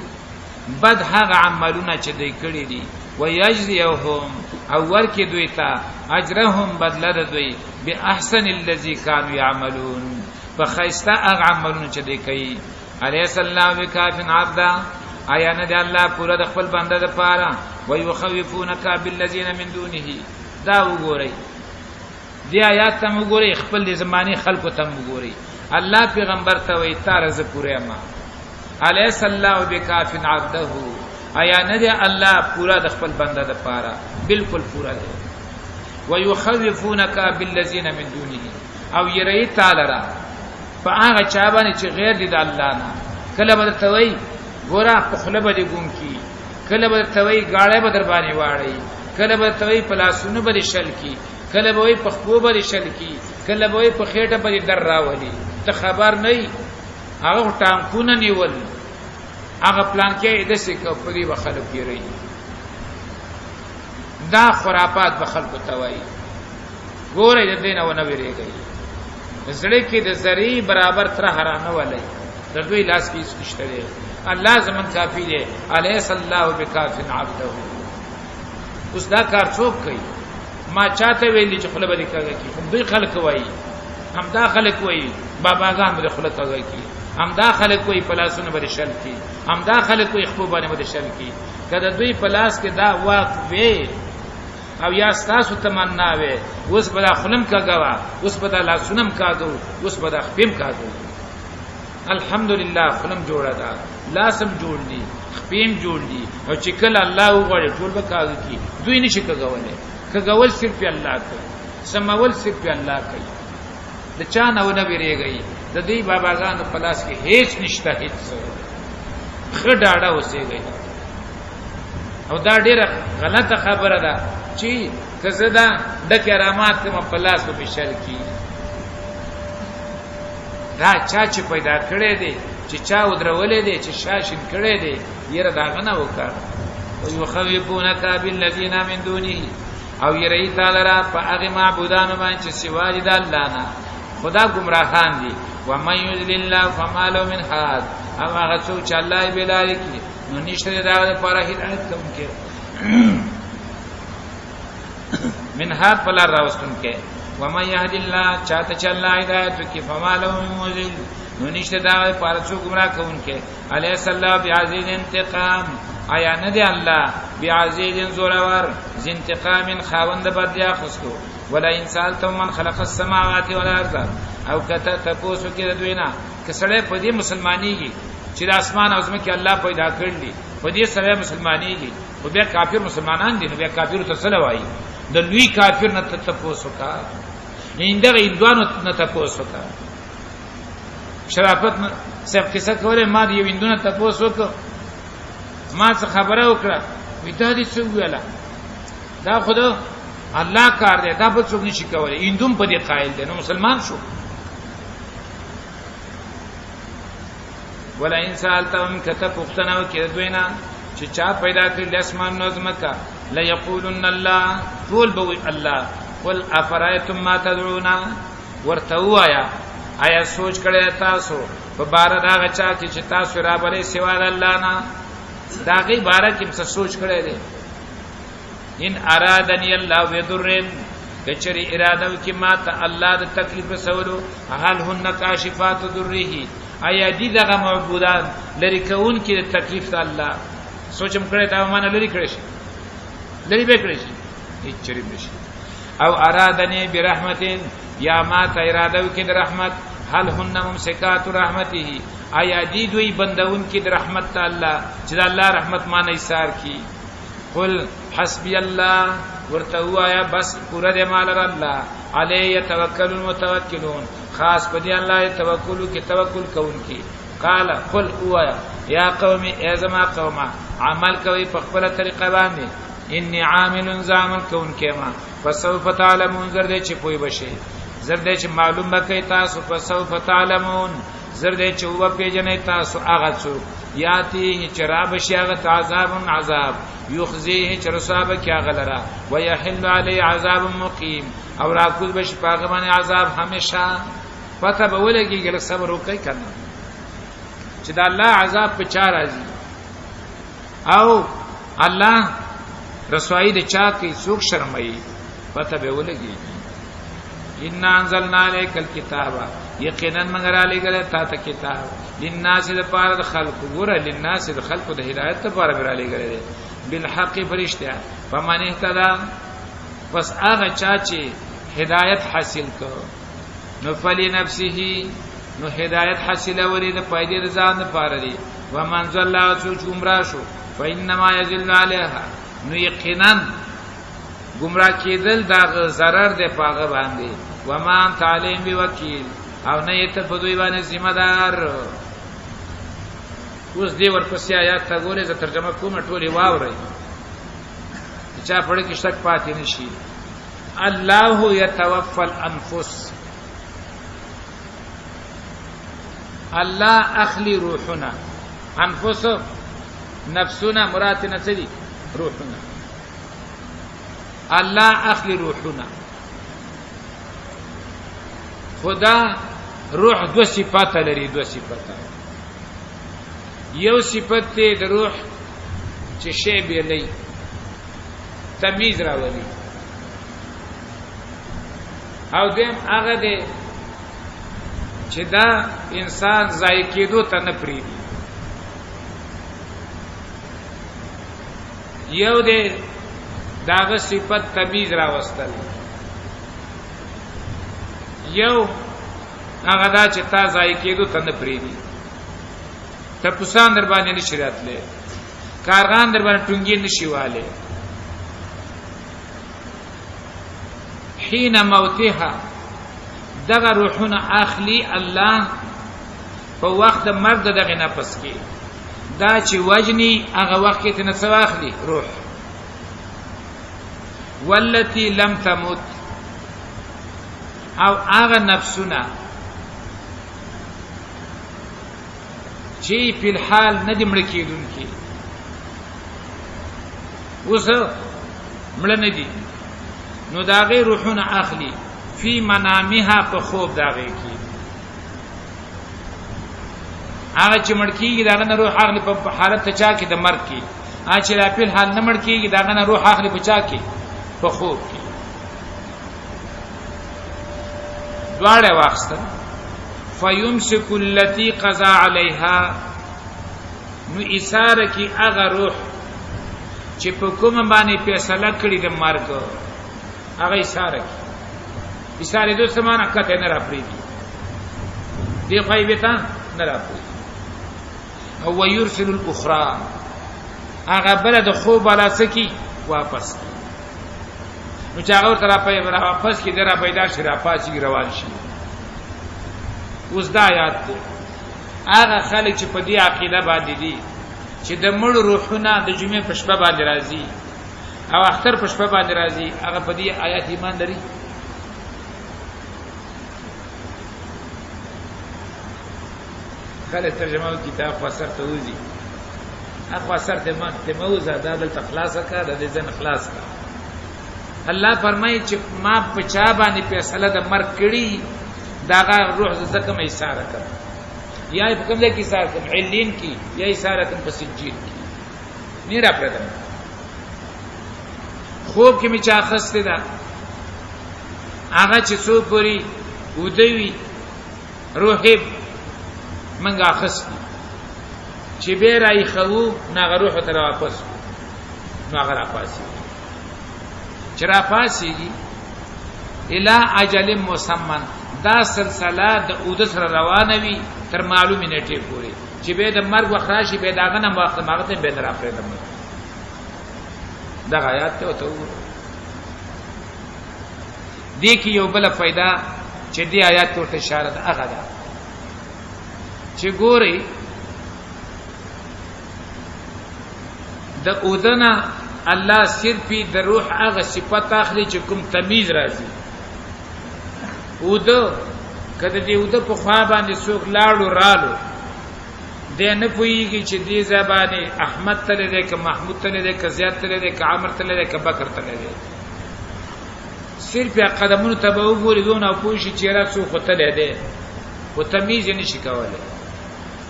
بد هغه عملونه چې دوی کړي دي. ويجزيهم، او ورکې دوی ته اجرهم بدله د دوی باحسن الذي كانوا يعملون، په خیسته هغه عملونه چې دوی کوي. الیس الله بکاف عبدا، آیا نه دی الله پوره د خپل بنده د پاره؟ ويخوفونک بالذین من دونه. دا وګورئ، دی آیات ته وګورئ، خپل د زمانه خلکو ته وګورئ. الله پیغمبر ته وایي تا رزق پوره ما. الیس الله بکاف عبده، آیا نه دی الله پورا د خپل بنده د پاره؟ بالکل پورا دی. ويخوفونک بالذین من دونه، او یری تعالی را په هغه چا باندې چې غیر دی د الله نه. کله به درته وایي ګوره په خوله به دې ګم کي، کله به درته وایي ګاړی به در باندې واړوي، کله به درته وایي په لاسونو به دې شل کي، کله به وایي په خپو به دې شل کي، کله به وایي په خېټه به دې در راولي. ته خبر نه یې، هغه خو ټانکونه نیول، هغه پلان کې داسې که په دې به خلک یې دا خرافات به خلکو ته وایي. ګورئ د دې نه ونه وېرېږئ، زړه کې د ذرې برابر ترهه رانه ولئ، د دوی لاس کې هېڅ نشته دی، الله زمون کافي دی. الیس الله بکاف عبده. اوس دا کار څوک کوي؟ ما چاته ویلي چې خوله به دې کږه کړي؟ هم دوی خلک وایي، همدا خلک وایي باباګان به دې خوله کږه کړي، همدا خلک وایي په لاسونو به دې شل کړي، همدا خلک وایي خپو باندې به دې شل کړي. که د دوی په لاس کې دا واک وي او یا ستاسو تمنا وي، اوس به دا خولم کږه وه، اوس به دا لاسونه هم کاږه وو، اوس به دا خپې هم کاږه وو. الحمدلله خولم جوړه ده، لاس هم جوړ دي، خپې هم جوړ دي، او چې کله الله وغواړي ټول به کاږه کړي. دوی نشي کږولی، کږول صرف الله کوي، سمول صرف الله کوي. د چا نه ونه ویرېږئ، د دوی باباګانو په لاس کې هیڅ نشته، هیڅ. ښه ډاډه اوسېږئ. او دا ډیره غلطه خبره ده چې که زه دا د کرامات کوم په لاس به شل کی. دا چا چې پیدا کړی دی، چې چا ودرولې دی، چې شاشین کړی دی، یره دا غنه وکړ. او یخوفونک بالذین من دونه، او یری تعالی را په هغه معبودانو باندې چې سوا دي د الله نه، خدا گمراهان دي. ومن یضلل الله فما له من هاد، او هغه څوک چې الله یې بلاري کړي نو نشته دا لپاره هدایت کوونکی من هاد پلار راوستون کې. ومن يهد الله، چاته چې الله هدایت وکړي، فما له من مضل، نو نشته دا لپاره څوک گمراه کوونکی. الیس الله بعزیز انتقام، آیا نه دی الله بعزیز زورور، ذی انتقام خاوند بدلی اخستو. ولا ان سالتم من خلق السماوات والارض، او کته تپوسو کې د دوی نه که سړی په دې مسلمانېږي چې د اسمان او ځمکې الله پیدا کړل دي، په دې سړی مسلمانېږي، خو بیا کافر مسلمانان دي، نو بیا کافر ته څه وایي؟ د لوی کافر نه تپوس وکړه، هندغه هندوانو نه تپوس وکړه. شرافت صاحب قصه کوله، ما د یو هندونه تپوس وکړ، ما څه خبره وکړه، وی دا دې څه وویله؟ دا خو د الله کار دی، دا بل څوک نشي کولای. هندوم په دې قائل دی، نو مسلمان شو. ولا ان سالتهم کته پښتنه وکړه دوی نه چې چا پیدا کړل اسمان نو زمکا، لا یقولن الله، ټول به وی الله. قل افرایتم ما تدعون، ورته وایا آیا سوچ کړی تاسو په بار دا غچا کې چې تاسو را بلې سوا د الله نه؟ دا غي بار کې څه سوچ کړی دی؟ ان ارادنی الله بذرن، کچری اراده وکي ما ته الله د تکلیف رسولو، هل هن کاشفات ذره، آیا دی دغه معبودان لری کون کې د تکلیف ته الله؟ سوچم کړی دا معنی لری کړی شي، لری به کړی شي، هیڅ چری نشي. او ارادنی برحمت، یا ما ته اراده وکي د رحمت، هل هن ممسکات رحمته، آیا دی دوی بندون کې د رحمت ته الله چې د الله رحمت ما نه ایثار کی؟ قل حسبی الله، ورته وایا بس پورا دې مال الله، علی یتوکل المتوکلون، خاص په دې الله توکل کې توکل کوونکی. قال قل اوایا یا قوم، ای زما قومه، عمل کوي په خپل طریقه باندې، انی عامل زامل کوونکی ما. فسوف تعلمون، زر دې چې پوي بشي، زر دې چې معلوم بکې تاسو. فسوف تعلمون، زر دې چې و پیژنې تاسو هغه څوک یاتی چې را بشي هغه عذاب، عذاب یخزیه چې رسوا به کې هغه لره، ویحل علی عذاب مقیم، او راکوز بشي په هغه باندې عذاب همیشه. پته به ولګېږي، لږ صبر وکړئ که نه چې د الله عذاب په چا راځي او الله رسوایی د چا کوي، څوک شرمایي، پته به ولګېږي. ان انزلنا عليك الكتاب، یقینا موږ را لېږل تا ته کتاب، للناس د پاره د خلق، ګوره، للناس د خلق د هدایت لپاره را لېږل دي، بالحق فرشتہ. فمن اهتدى، پس هغه چا چې هدایت حاصل کړ نو فلی نفسه، نو هدایت حاصله ولې د فائدې د ځان لپاره دی. ومن ضل، څوک گمراه شو، فانما یضل علیها، نو یقینا گمراه کېدل دا ضرر دی پاغه باندې. وما انت علیم بوکیل، او نه ته په دوی باندې ذمہ دار. اوس دی ورپسې آیات ته ګورې، زه ترجمه کوم، ټولې واورئ چې چا پړ کې شک پاتې نشي. الله يتوفى الانفس، الله اخلي روحنا. انفس نفسنا، مراد نه څه دي؟ روحنا. الله اخلي روحنا. خدا روح دو صفات لري، دو صفات. یو صفت ته د روح چې شی به لې تمیز راولي، او دیم هغه دی چې دا انسان ضایع کېدو ته نه پریږدي. یو دی داغه صفت تمیز راوستل، یو هغه دا چې تا ضایع کېدو ته نه پریږدي. ټپوسان در باندې نشي راتلی، کارغان در باندې ټونګې نشي والے. حين موتها، دغه روحونه اخلي الله په وخت د مرګ دغه نفس کې، دا چې وجنی هغه وخت کې ته څه واخلي روح. والتي لم تموت، او هغه نفسونه چې په الحال نه دي مړ کېدونکي، اوس مړ نه دي، نو دا غي روحونه اخلي فی منامها، په خوب دا غي کې. هغه چې مړ کیږي دا نه روح اخلي په حالت چا کې؟ د مرګ کې. هغه چې لا په حال نه مړ کیږي دا نه روح اخلي په چا کې؟ په خوب کې. دواړه واخستل. فیمسک التی قضا علیها، نو ایثار کی هغه روح چې په کوم باندې فیصله کړی د مرګ، هغه ایثار کی. ایثار د سمانه کته نه را پریدي، دی خو یې ته نه را پریدي. او ويرسل الاخرى، هغه بل د خوب والا سکی واپس کی. نو چې هغه ورته را واپس کی، درا پیدا شي، را پاسي، روان شي. اوس دا یاد دی، هغه خلک چې په دې عقیده باندې دي چې د مړ روحونه د جمعې په شپه باندې راځي او اختر په شپه باندې راځي، هغه په دې آیات ایمان لري؟ خلک ترجمه کتاب خو سر ته وځي، اخوا سر ته ما ته موزه دا دلته خلاص کا، د دې ځن خلاص کا. الله فرمایي چې ما په چا باندې فیصله د مرګ کړي، داغه روح زکه مې اشاره کړ، یا په کوم ځای کې اشاره کړم، علین کې، یا اشاره کړم په سجیل کې، نه را پردم. خوب کې مې چا خسته ده، هغه چې څو پوری ودوي روح منګه اخستي، چې به راي خو نه روح ته واپس، نو هغه را پاسي، چې را پاسيږي الی اجل مسمن. دا سلسله د اود سره روانه وي تر معلومې نیټې پورې، چې به د مرګ وخت راشي به داغه نه وخت ماغه ته به نه را پرېدم. دغه آیات ته وته وګوره. دې کې یو بل فائدہ چې دې آیات ته اشاره ده، هغه ده چې ګوري د اودنه الله صرف د روح هغه صفت اخلي چې کوم تمیز راځي. اود کله دې اود په خوا باندې څوک لاړو رالو، دې نه پويږي چې دې زبانه احمد تل دې که محمود تل دې که زیاد تل دې که عمر تل دې که بکر تل دې، صرف یا قدمونو ته به وګوري دون او پوه شي چې را څوک تل دې، خو تمیز یې نشي کولی.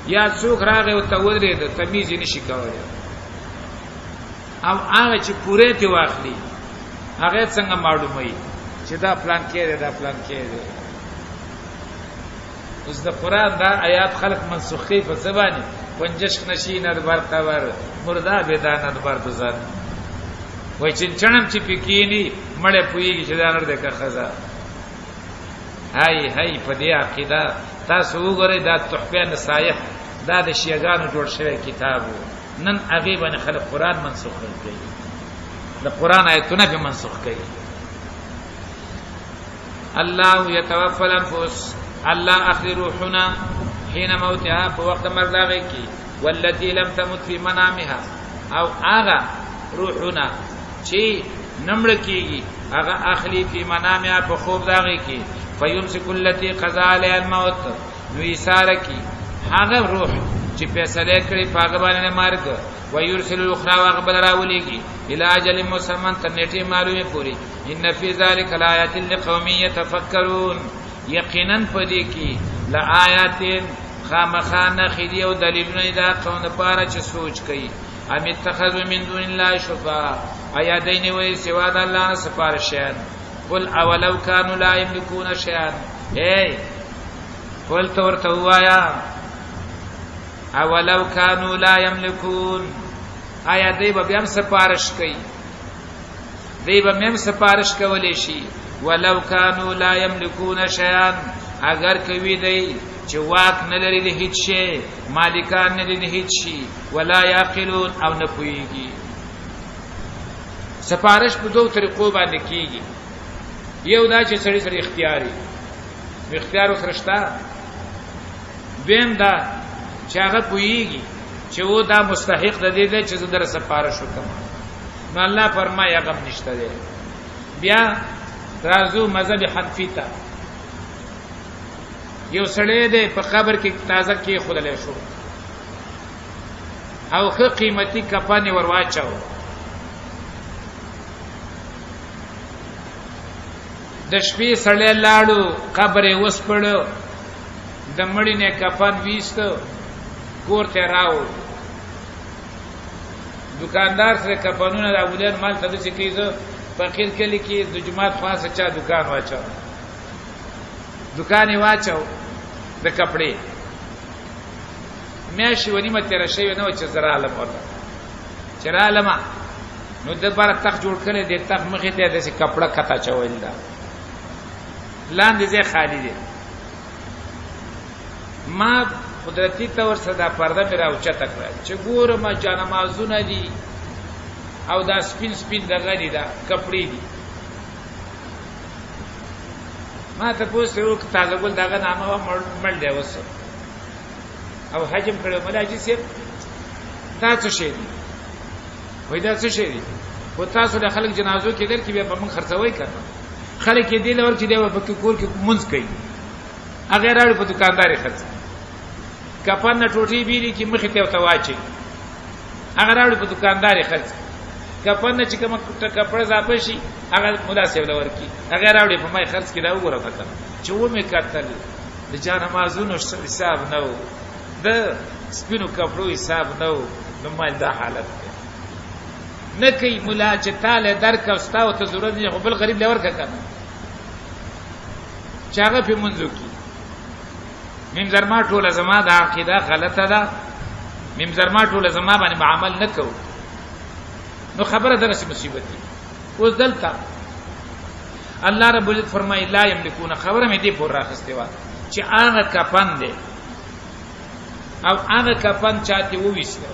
یا څوک راغی او ته ودرېد، تمیز یې نشي کولی. او هغه چې پوره ته واخلي هغه څنګه معلوموي چې دا پلان کې دی، دا پلان کې دی؟ اوس د قران دا آیات خلق منسوخ کوي په څه باندې؟ پنجش نشین بر قبر مردا به داند بر بزن. وای چنچنم چې پکینی مړ پویږي چې دا نر ده که خزا. هاي هاي په دې عقیده تاسو وګورئ، دا تحفه نصایح دا د شیعاګانو جوړ شوی کتاب وو. نن هغه باندې خلک قران منسوخ کوي، د قران آیتونه به منسوخ کوي. الله يتوفى الانفس، الله اخلي روحنا حين موتها په وخت مرګ داغه کی، والتي لم تمت في منامها، او هغه روحنا چې نمړ کیږي هغه اخلي فی منامها په خوب داغه کی، فیمسک التي قضا علیها الموت، نو ایثار کی هغه روح چې فیصله کړي په هغه باندې مرګ، ويرسل الاخرى واغبل راولېږي الى اجل مسمى تر نیټې معلومې پورې. ان فی ذلک لآیات لقوم یتفکرون، یقینا پدې کې لآیات خامخا نښې دي او دلیلونه دا قوم لپاره چې سوچ کوي. ام اتخذوا من دون الله شفاعة، ایا دی نیولي سوا د الله نه سفارشیان؟ قل اولو كانوا لا يملكون شيئا، ای قل ته ورته ووایا اولو كانوا لا يملكون، آیا دی به بیا هم سفارش کوي؟ دی به هم سفارش کولی شي؟ ولو كانوا لا يملكون شيئا، اگر کوي دی چې واک نه لري د هیڅ شي، مالکان نه لري د هیڅ شي، ولا یعقلون او نه پوهیږي. سفارش په دوو طریقو باندې کیږي. یو دا چې سړی سره اختیاري، اختیار سره شته. دویم دا چې هغه پوهیږي چې و دا مستحق د دې دی چې زه در سفارش وکم، نو الله فرمایي هغه نشته دی. بیا راځو مذهب حنفي ته. یو سړی دی په قبر کې تازه کې خودلې شو او ښه قیمتي کفن یې ورواچاو، د شپې سړی لاړو قبر یې وسپړو، د مړي نه کفن ویستو کور ته راوړ. دکاندار سره کفنونه راولین، مال ته داسې کوي زه فقیر کلي کې د جومات خوا څخه چا دکان واچاو، دکان یې واچاو د کپړې. میاشت یوه نیمه تېره شوې نه وه چې زه رالم ورته، چې رالم نو د بره تخت جوړ کړی دی، تخت مخې ته یې داسې کپړه کته اچولې ده، لاندې ځای خالي دی. ما قدرتي طور سره دا پرده مې راوچته کړه چې ګورم جانمازونه دي او دا سپین سپین دغه دي، دا کپړې دي. ما ته پوس وکړ تازه ګل دغه نامه وه، مړ دی اوس او حجم کړی. ملا حاجي صاحب دا څه شی دی؟ وایي دا څه شی دی؟ خو تاسو د خلک جنازو کې در کې بیا په من خرڅوي کنه. خلک یې دی لور چې دی په کور کې منځ کوي، هغه راړي په دکانداري خرڅ کفن نه ټوټي بیري کې مخې ته وتواچي، هغه راړي په دکانداري خرڅ کفن نه چې کوم کپڑا اضافه شي هغه مولا صاحب لور کی، هغه راوړي په مای خرڅ کې. دا وګوره فکر چې و مې کتل د جانمازونو حساب نه و، د سپینو کپړو حساب نه و، نو مال دا حالت دی. نه کوي مولا چې تاله درک او ستا او ته ضرورت نه، خو بل غریب لور کنه چې هغه په منځو کې. میم زرما ټوله زما د عقیده غلطه ده، میم زرما ټوله زما باندې عمل نه کوو، نو خبره دغه مصیبت دی. اوس دلته الله رب العزت فرمایي لا یملکون، خبره مې دې پور راخستې و چې هغه کفن دی او هغه کفن چاته وویسته،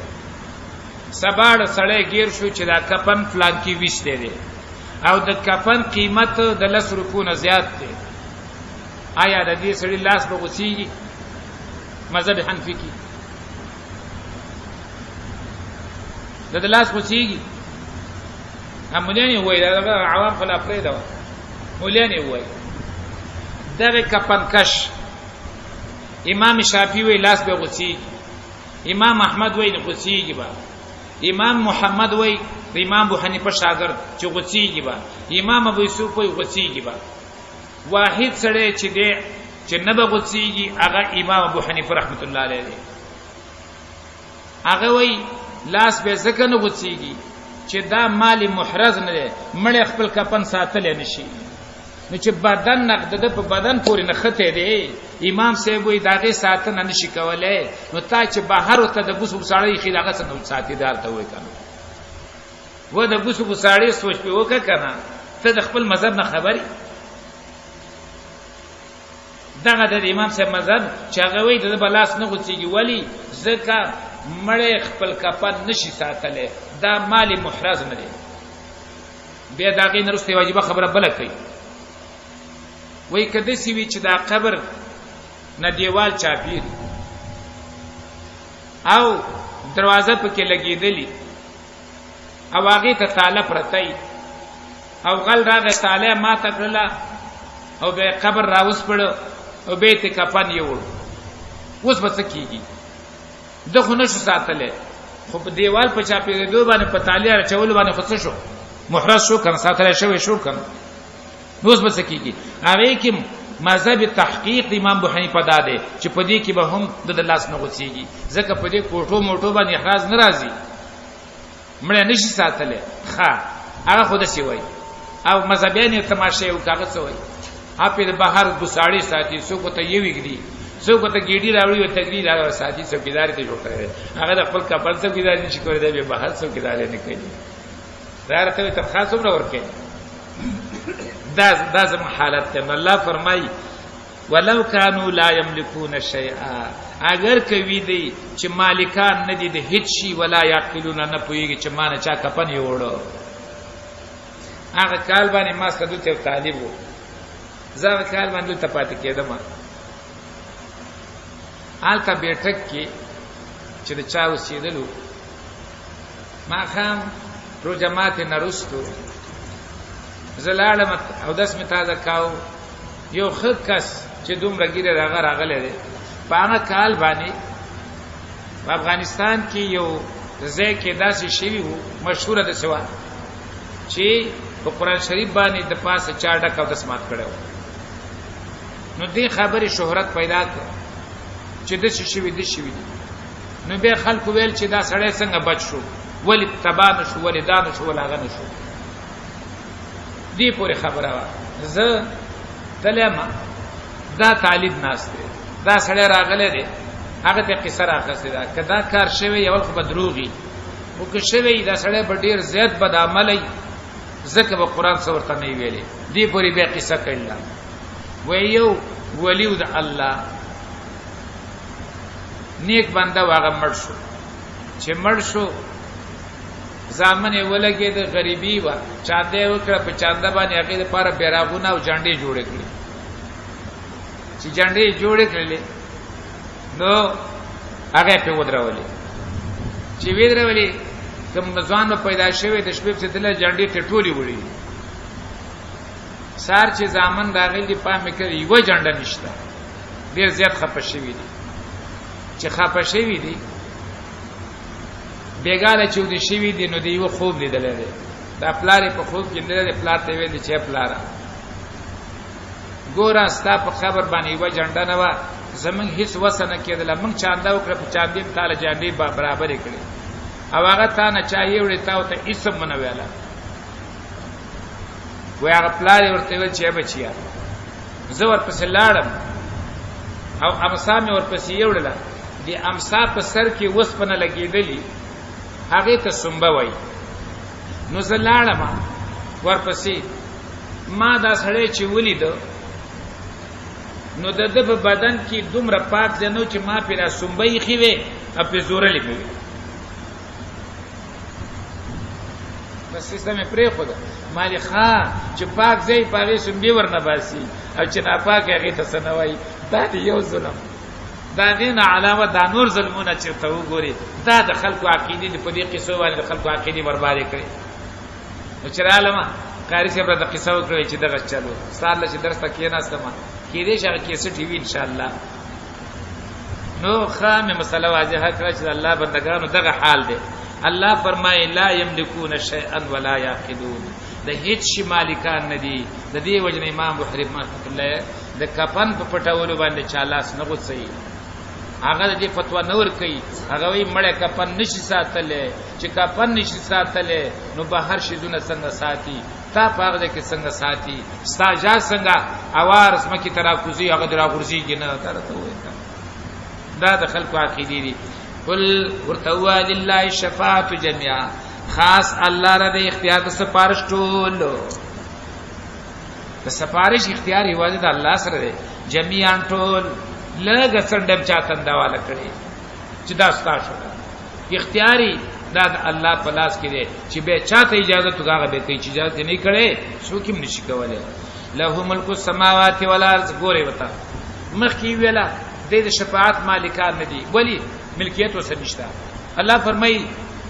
سباړ سړی گیر شو چې دا کفن فلان کې ویسته دی او د کفن قیمت د 10 روپو نه زیات دی، آیا د دې سړي لاس به غوسیږي؟ مذهب حنفي کې د لاس غوسیږي. هم مولاني وایي، دا عوام خلا پرې دا مولاني وایي دغه کفن کش. امام شافعي وایي لاس به غوسیږي، امام احمد وایي نه غوسیږي با، امام محمد وایي د امام ابو حنیفه شاګرد چې غوسیږي با، امام ابو یوسف وایي غوسیږي با. واحد سړی چې دی چې نه به غوسیږي هغه امام ابو حنیفه رحمت الله علیه دی. هغه وایي لاس به ځکه نه غوسیږي چې دا مال محرز نه دی، مړی خپل کفن ساتلی نشي، نو چې بدن نقد د په بدن پورې نخته دی، امام صاحب وایي د هغې ساتنه نشي کولی، نو تا چې بهر ورته د بوسو بوساړې ایښي د هغه څنګه ساتي دار ته وایي که نه و د بوسو بوساړې سوچ پې وکړه که نه، ته د خپل مذهب نه خبر یې. دغه د امام صاحب مذهب چې هغه وایي د ده به لاس نه غوڅېږي، ولي؟ ځکه مړی خپل کفن نشي ساتلی، دا مال محرز نه دی. بیا د هغې نه وروسته یوه عجیبه خبره بله کوي، وایي که داسې وي چې دا قبر نه دیوال چاپېري او دروازه پکې لګېدلې او هغې ته تاله پرته وي او غل راغی تاله ماته کړله او بیا قبر راوسپړ او بیا یې کفن یووړ، اوس به څه کېږي؟ ده خو نه شو ساتلی، خو په دیوال په چاپېرېدو باندې په تالې اچولو باندې خو څه شو؟ محرز شو که نه؟ ساتلی شوی شو که نه؟ نو اوس به څه کېږي؟ هغې کې مذهب تحقیق د امام ابو حنیفه دا دی چې په دې کې به هم د لاس نه غوڅېږي، ځکه په دې کوټو موټو باندې احراز نه راځي، مړی نشي ساتلی. ښه هغه خو داسې وایي او مذهبیان یې تماشه یې وکړه، هغه څه وایي؟ هپې د بهر ګوساړې ساتي، څوک ورته یو ږدي، څوک ورته ګېډي راوړي او تګري راوړي ساتي، څوکیداري ته جوړ کړی دی، هغه د خپل کفن څوکیداري نشي کولی، دی بیا بهر څوکیداري نه کوي. دا راته وایي تنخوا څومره ورکوي؟ دا زموږ حالت دی. نو الله فرمایي ولو کانوا لا یملکون شیئا، اگر کوي دی چې مالکان نه دي د هیڅ شي، ولا یعقلون، نه پوهېږي چې ما نه چا کفن یووړو. هغه کال باندې ما سره دلته یو طالب و، زه هغه کال باندې دلته پاتې کېدم، هلته بیټک کې چې د چا اوسېدلو، ماښام روژه ماتې نه وروستو زه لاړم اودس مې تازه کاوه، یو ښه کس چې دومره ږیره د هغه راغلی دی، په هغه کال باندې په افغانستان کې یو ځای کې داسې شوي وو، مشهوره داسې وه چې په قرآن شریف باندې د پاسه چا ډک اودس مات کړی و، نو دې خبرې شهرت پیدا کړ چې داسې شوي داسې شوي دي. نو بیا خلکو ویل چې دا سړی څنګه بچ شو، ولې تباه نه شو، ولې دا نه شو، ولې هغه نه شو. دې پورې خبره وه. زه تللی ما، دا طالب ناست دی، دا سړی راغلی دی، هغه ته قصه راخستې ده، که دا کار شوی اول خو به دروغ وي، خو که شوی دا سړی به ډېر زیات بد عملی، ځکه به قرآن څه ورته نه ویلې. دې پورې بیا قصه کړله، وایي یو ولیو د الله نیک بنده و، هغه مړ شو، چې مړ شو زامن یې ولګېد، غریبي وه، چانده یې وکړه، په چانده باندې هغې دپاره بیراغونه او جنډې جوړې کړې، چې جنډې یې جوړې کړلې نو هغه یې پرې ودرولې، چې ودرولې کوم ځوان پیدا شوی د شپې په دله جنډې ته ټولې وړي. سار چې ځامن راغلی پام کې یو جنډه نشته، ډیر زیات خپه شوی دي. چې خپه شوی دي بیګاله چې ودی شوی دي نو دی یو خوب لیدل دی. دا پلار په خوب کې لیدل دی، پلار ته ویل چې پلار ګوره ستا په خبر باندې یو جنډه نه وه، زمونږ هیڅ وسه نه کېدله، موږ چانده وکړه په چاندې هم تاله جنډې برابرې کړې او هغه تا نه چا یې وړې تا ورته هېڅ هم ونه ویله. وایي هغه پلار یې ورته ویل چې ای بچیه زه ورپسې لاړم او امسا مې ورپسې یوړله، د امسا په سر کې وسپنه لګېدلې هغې ته سنبه وایي. نو زه لاړم ورپسې، ما دا سړی چې ولیده نو د ده په بدن کې دومره پاک ځای نه و چې ما پرې دا سنبه ایښې وې او پرې زورلې مې وې. بس سیسته مې پرېښوده، ما دې ښه چې پاک ځای په هغې سنبې ورنه باسي او چې ناپاک هغې ته څه نه وایي. دا دی یو ظلم. د هغې نه علاوه دا نور ظلمونه چېرته وګورې، دا د خلکو عقیدې دي، په دې قصو باندې د خلکو عقیدې بربادې کړې. نو چې رالم قاري صاحب راته قصه وکړه چې دغه چلو سهار له چې درس ته کېناستم کېدای شي هغه کیسټ وي انشاءالله. نو ښه مې مسله واضحه کړه چې د الله بندګانو دغه حال دی. الله فرمایي لا یملکون شیئا ولا یعقلون، د هیڅ شي مالکان نه دي. د دې وجې نه امام بخاري رحمة الله د کفن په پټولو باندې چا لاس نه غوڅوي، هغه د دې فتوا نه ورکوي. هغه وایي مړی کفن نشي ساتلی، چې کفن نشي ساتلی نو بهر شیزونه څنګه ساتي، تا په هغه ځای کې څنګه ساتي، ستا جا څنګه اوار ځمکې ته راکوزي، هغه دې راغورځېږي نه. دا راته ووایه، دا د خلکو عقیدې دي. قل ورته ووایه لله الشفاعة جميعا، خاص الله را د اختیار د سفارش ټول، د سفارش اختیار یوازې د الله سره دی. جميعا ټول، لږه څنډه هم چا تنده واله کړې چې دا ستا شو، اختیاري دا د الله په لاس کې دی چې به چاته اجازه تو هغه به کوي، چې اجازه نه کړي څوک هم نشي کولای. له ملک السماوات والارض، ګورې وتا مخکې ویلا د شفاعت مالکان نه دي، ولی ملکیت وسه نشته. الله فرمایي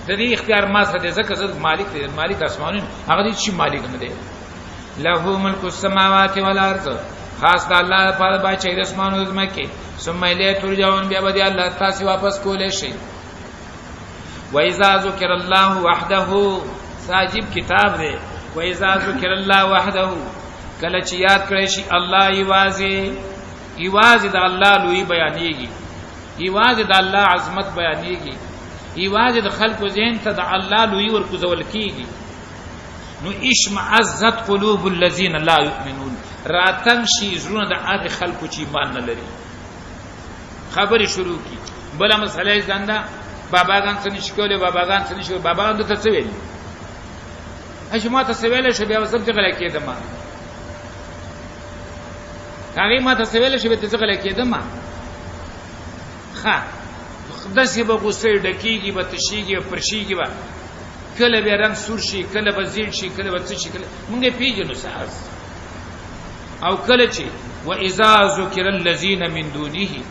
د دې اختیار ما سره دی، ځکه زه مالک دی، مالک اسمانونو، هغه دې چې مالک نه دی. له ملک السماوات والارض، خاص د الله لپاره بادشاہي د اسمانونو د ځمکې. ثم الیه ترجعون، بیا به دی الله تاسو واپس کولی شي. وَإِذَا ذُكِرَ اللَّهُ وَحْدَهُ، عجیب کتاب دی. وَإِذَا ذُكِرَ اللَّهُ وَحْدَهُ، کله چې یاد کړی شي الله یوازې، یوازې د الله لوی بیانېږي، یوازې د الله عظمت بیانېږي، یوازې د خلکو ذهن ته د الله لوی ورکوزول کېږي. نو اشمعزت قلوب الذین لا یؤمنون، راتنګ شي زړونه د هغه خلکو چې ایمان نه لري. خبرې شروع کی، بله مسله یې ځنده باباګان څه نشي کولی، باباګان څه نشي کولی، باباګان ته څه ویلي؟ چې ما ته څه ویلی شو بیا به زه غلی کېدم، هغې ما ته څه ویلی شو بیا ته زه غلی کېدم. ښه داسې به غوسې ډکېږي به، تشېږي به، پرشېږي به، کله به رنګ سور شي، کله به زیړ شي، کله به څه شي، کله مونږ یې پېژنو ساز. او کله چې واذا ذکر الذین من دونه،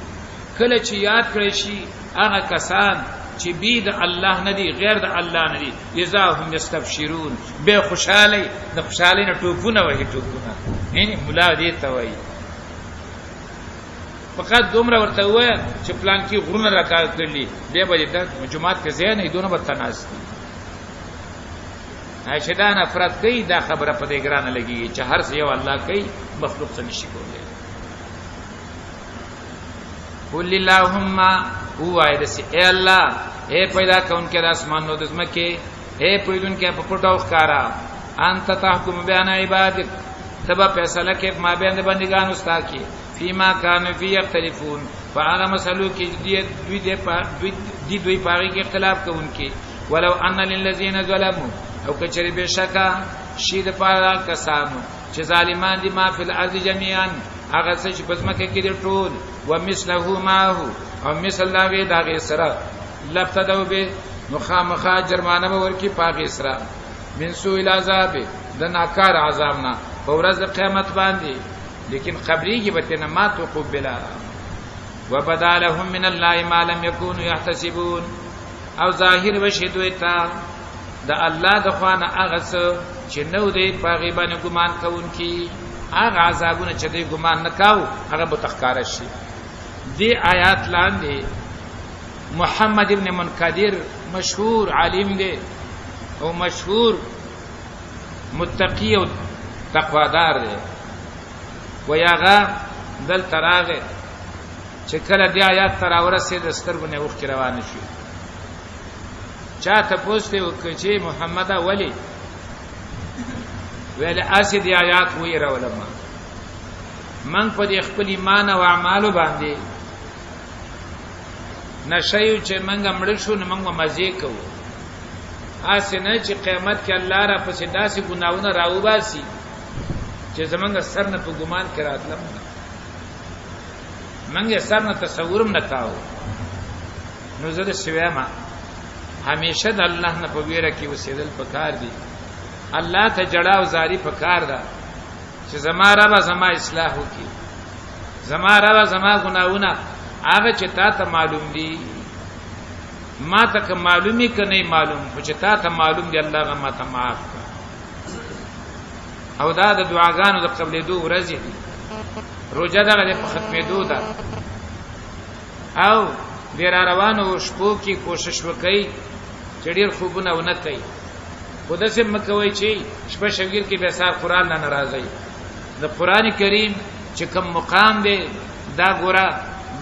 کله چې یاد کړی شي هغه کسان چې بی د الله نه دي، غیر د الله نه دي، اذا هم یستبشرون، به خوشاله، د خوشالۍ نه ټوپونه وهي، ټوپونه. یعنی مولا دې ته وایي فقط دومره ورته ووایه چې پلان کې غرونه راکار کړلي، بیا به د جومات کې ځای نه دونه به تناست دي. چې دا نفرت کوي، دا خبره په دې ګرانه لګي چې هر څه یو الله کوي، مخلوق څه نشي کولی. قل اللهم، ووایه داسې ای الله، ای پیدا کوونکی د اسمانونو د ځمکې، ای پوهېدونکی په پټه او ښکاره، انت تحکم بین عبادک، ته به فیصله کوې په مابین د بندګانو ستا کې، فيما كانوا فيه يختلفون، په هغه مسلو کې دوی دوی په هغې کې اختلاف کوونکي. ولو ان للذین ظلموا، او کچری بشکا شي د پاره کسانو چې ظالمان دي، ما فی الارض جميعا، هغه څه چې په ځمکه کې دي ټول، ومثله معه، او مثل داغه داغه سره، لفتدو به، نو خامخا جرمانه به ورکی پاغه سره، من سوء العذاب، د ناکار عذاب نه په ورځ قیامت باندې، لیکن قبرېږي به ترې نه ما تقبلا. وبدا لهم من الله ما لم يكونوا يحتسبون، او ظاهر بشي دوی ته د الله د خوانه هغه څه چې نو دی په هغې باندې ګمان کوونکي، هغه عذابونه چې دی ګمان نه کاو هغه به تخکاره شي. دې آیات لاندې محمد ابن منکدر مشهور عالم دی او مشهور متقی او تقوادار دی. ویاغه دلته راغی چې کله دې آیات ته راورسېد سترګو نه اوښکې روانې شوې. چا تپوس ته وکړ چې محمده ولې؟ ویل هسې دې آیات ویرولم، من په دې خپل ایمان او اعمالو باندې نشه یو چې موږ مړه شو نو موږ مزې کوو، هسې نه چې قیامت کې الله را پسې داسې ګناهونه راوباسي چې زمونږ سر نه په ګمان کې راتلم نه، موږ یې سر نه تصور هم نه کاوه. نو زه داسې وایم همیشه د الله نه په ویره کې اوسېدل پکار دي، الله ته جړا او زاری پکار ده چې زما رب زما اصلاح وکړي، زما رب زما ګناهونه هغه چې تا ته معلوم دي، ما ته که معلومي که نه معلوم، خو چې تا ته معلوم دي الله هغه ما ته معاف کړه. او دا د دعاګانو د قبلېدو ورځې دي، روژه دغه د په ختمېدو ده، او د را روانو شپو کې کوشش وکړئ چې ډېر خوبونه ونه کوئ، خو داسې مه کوئ چې شپه شوګیر کې بیا سهار قرآن نه ناراضئ. د قرآن کریم چې کوم مقام دی دا ګوره،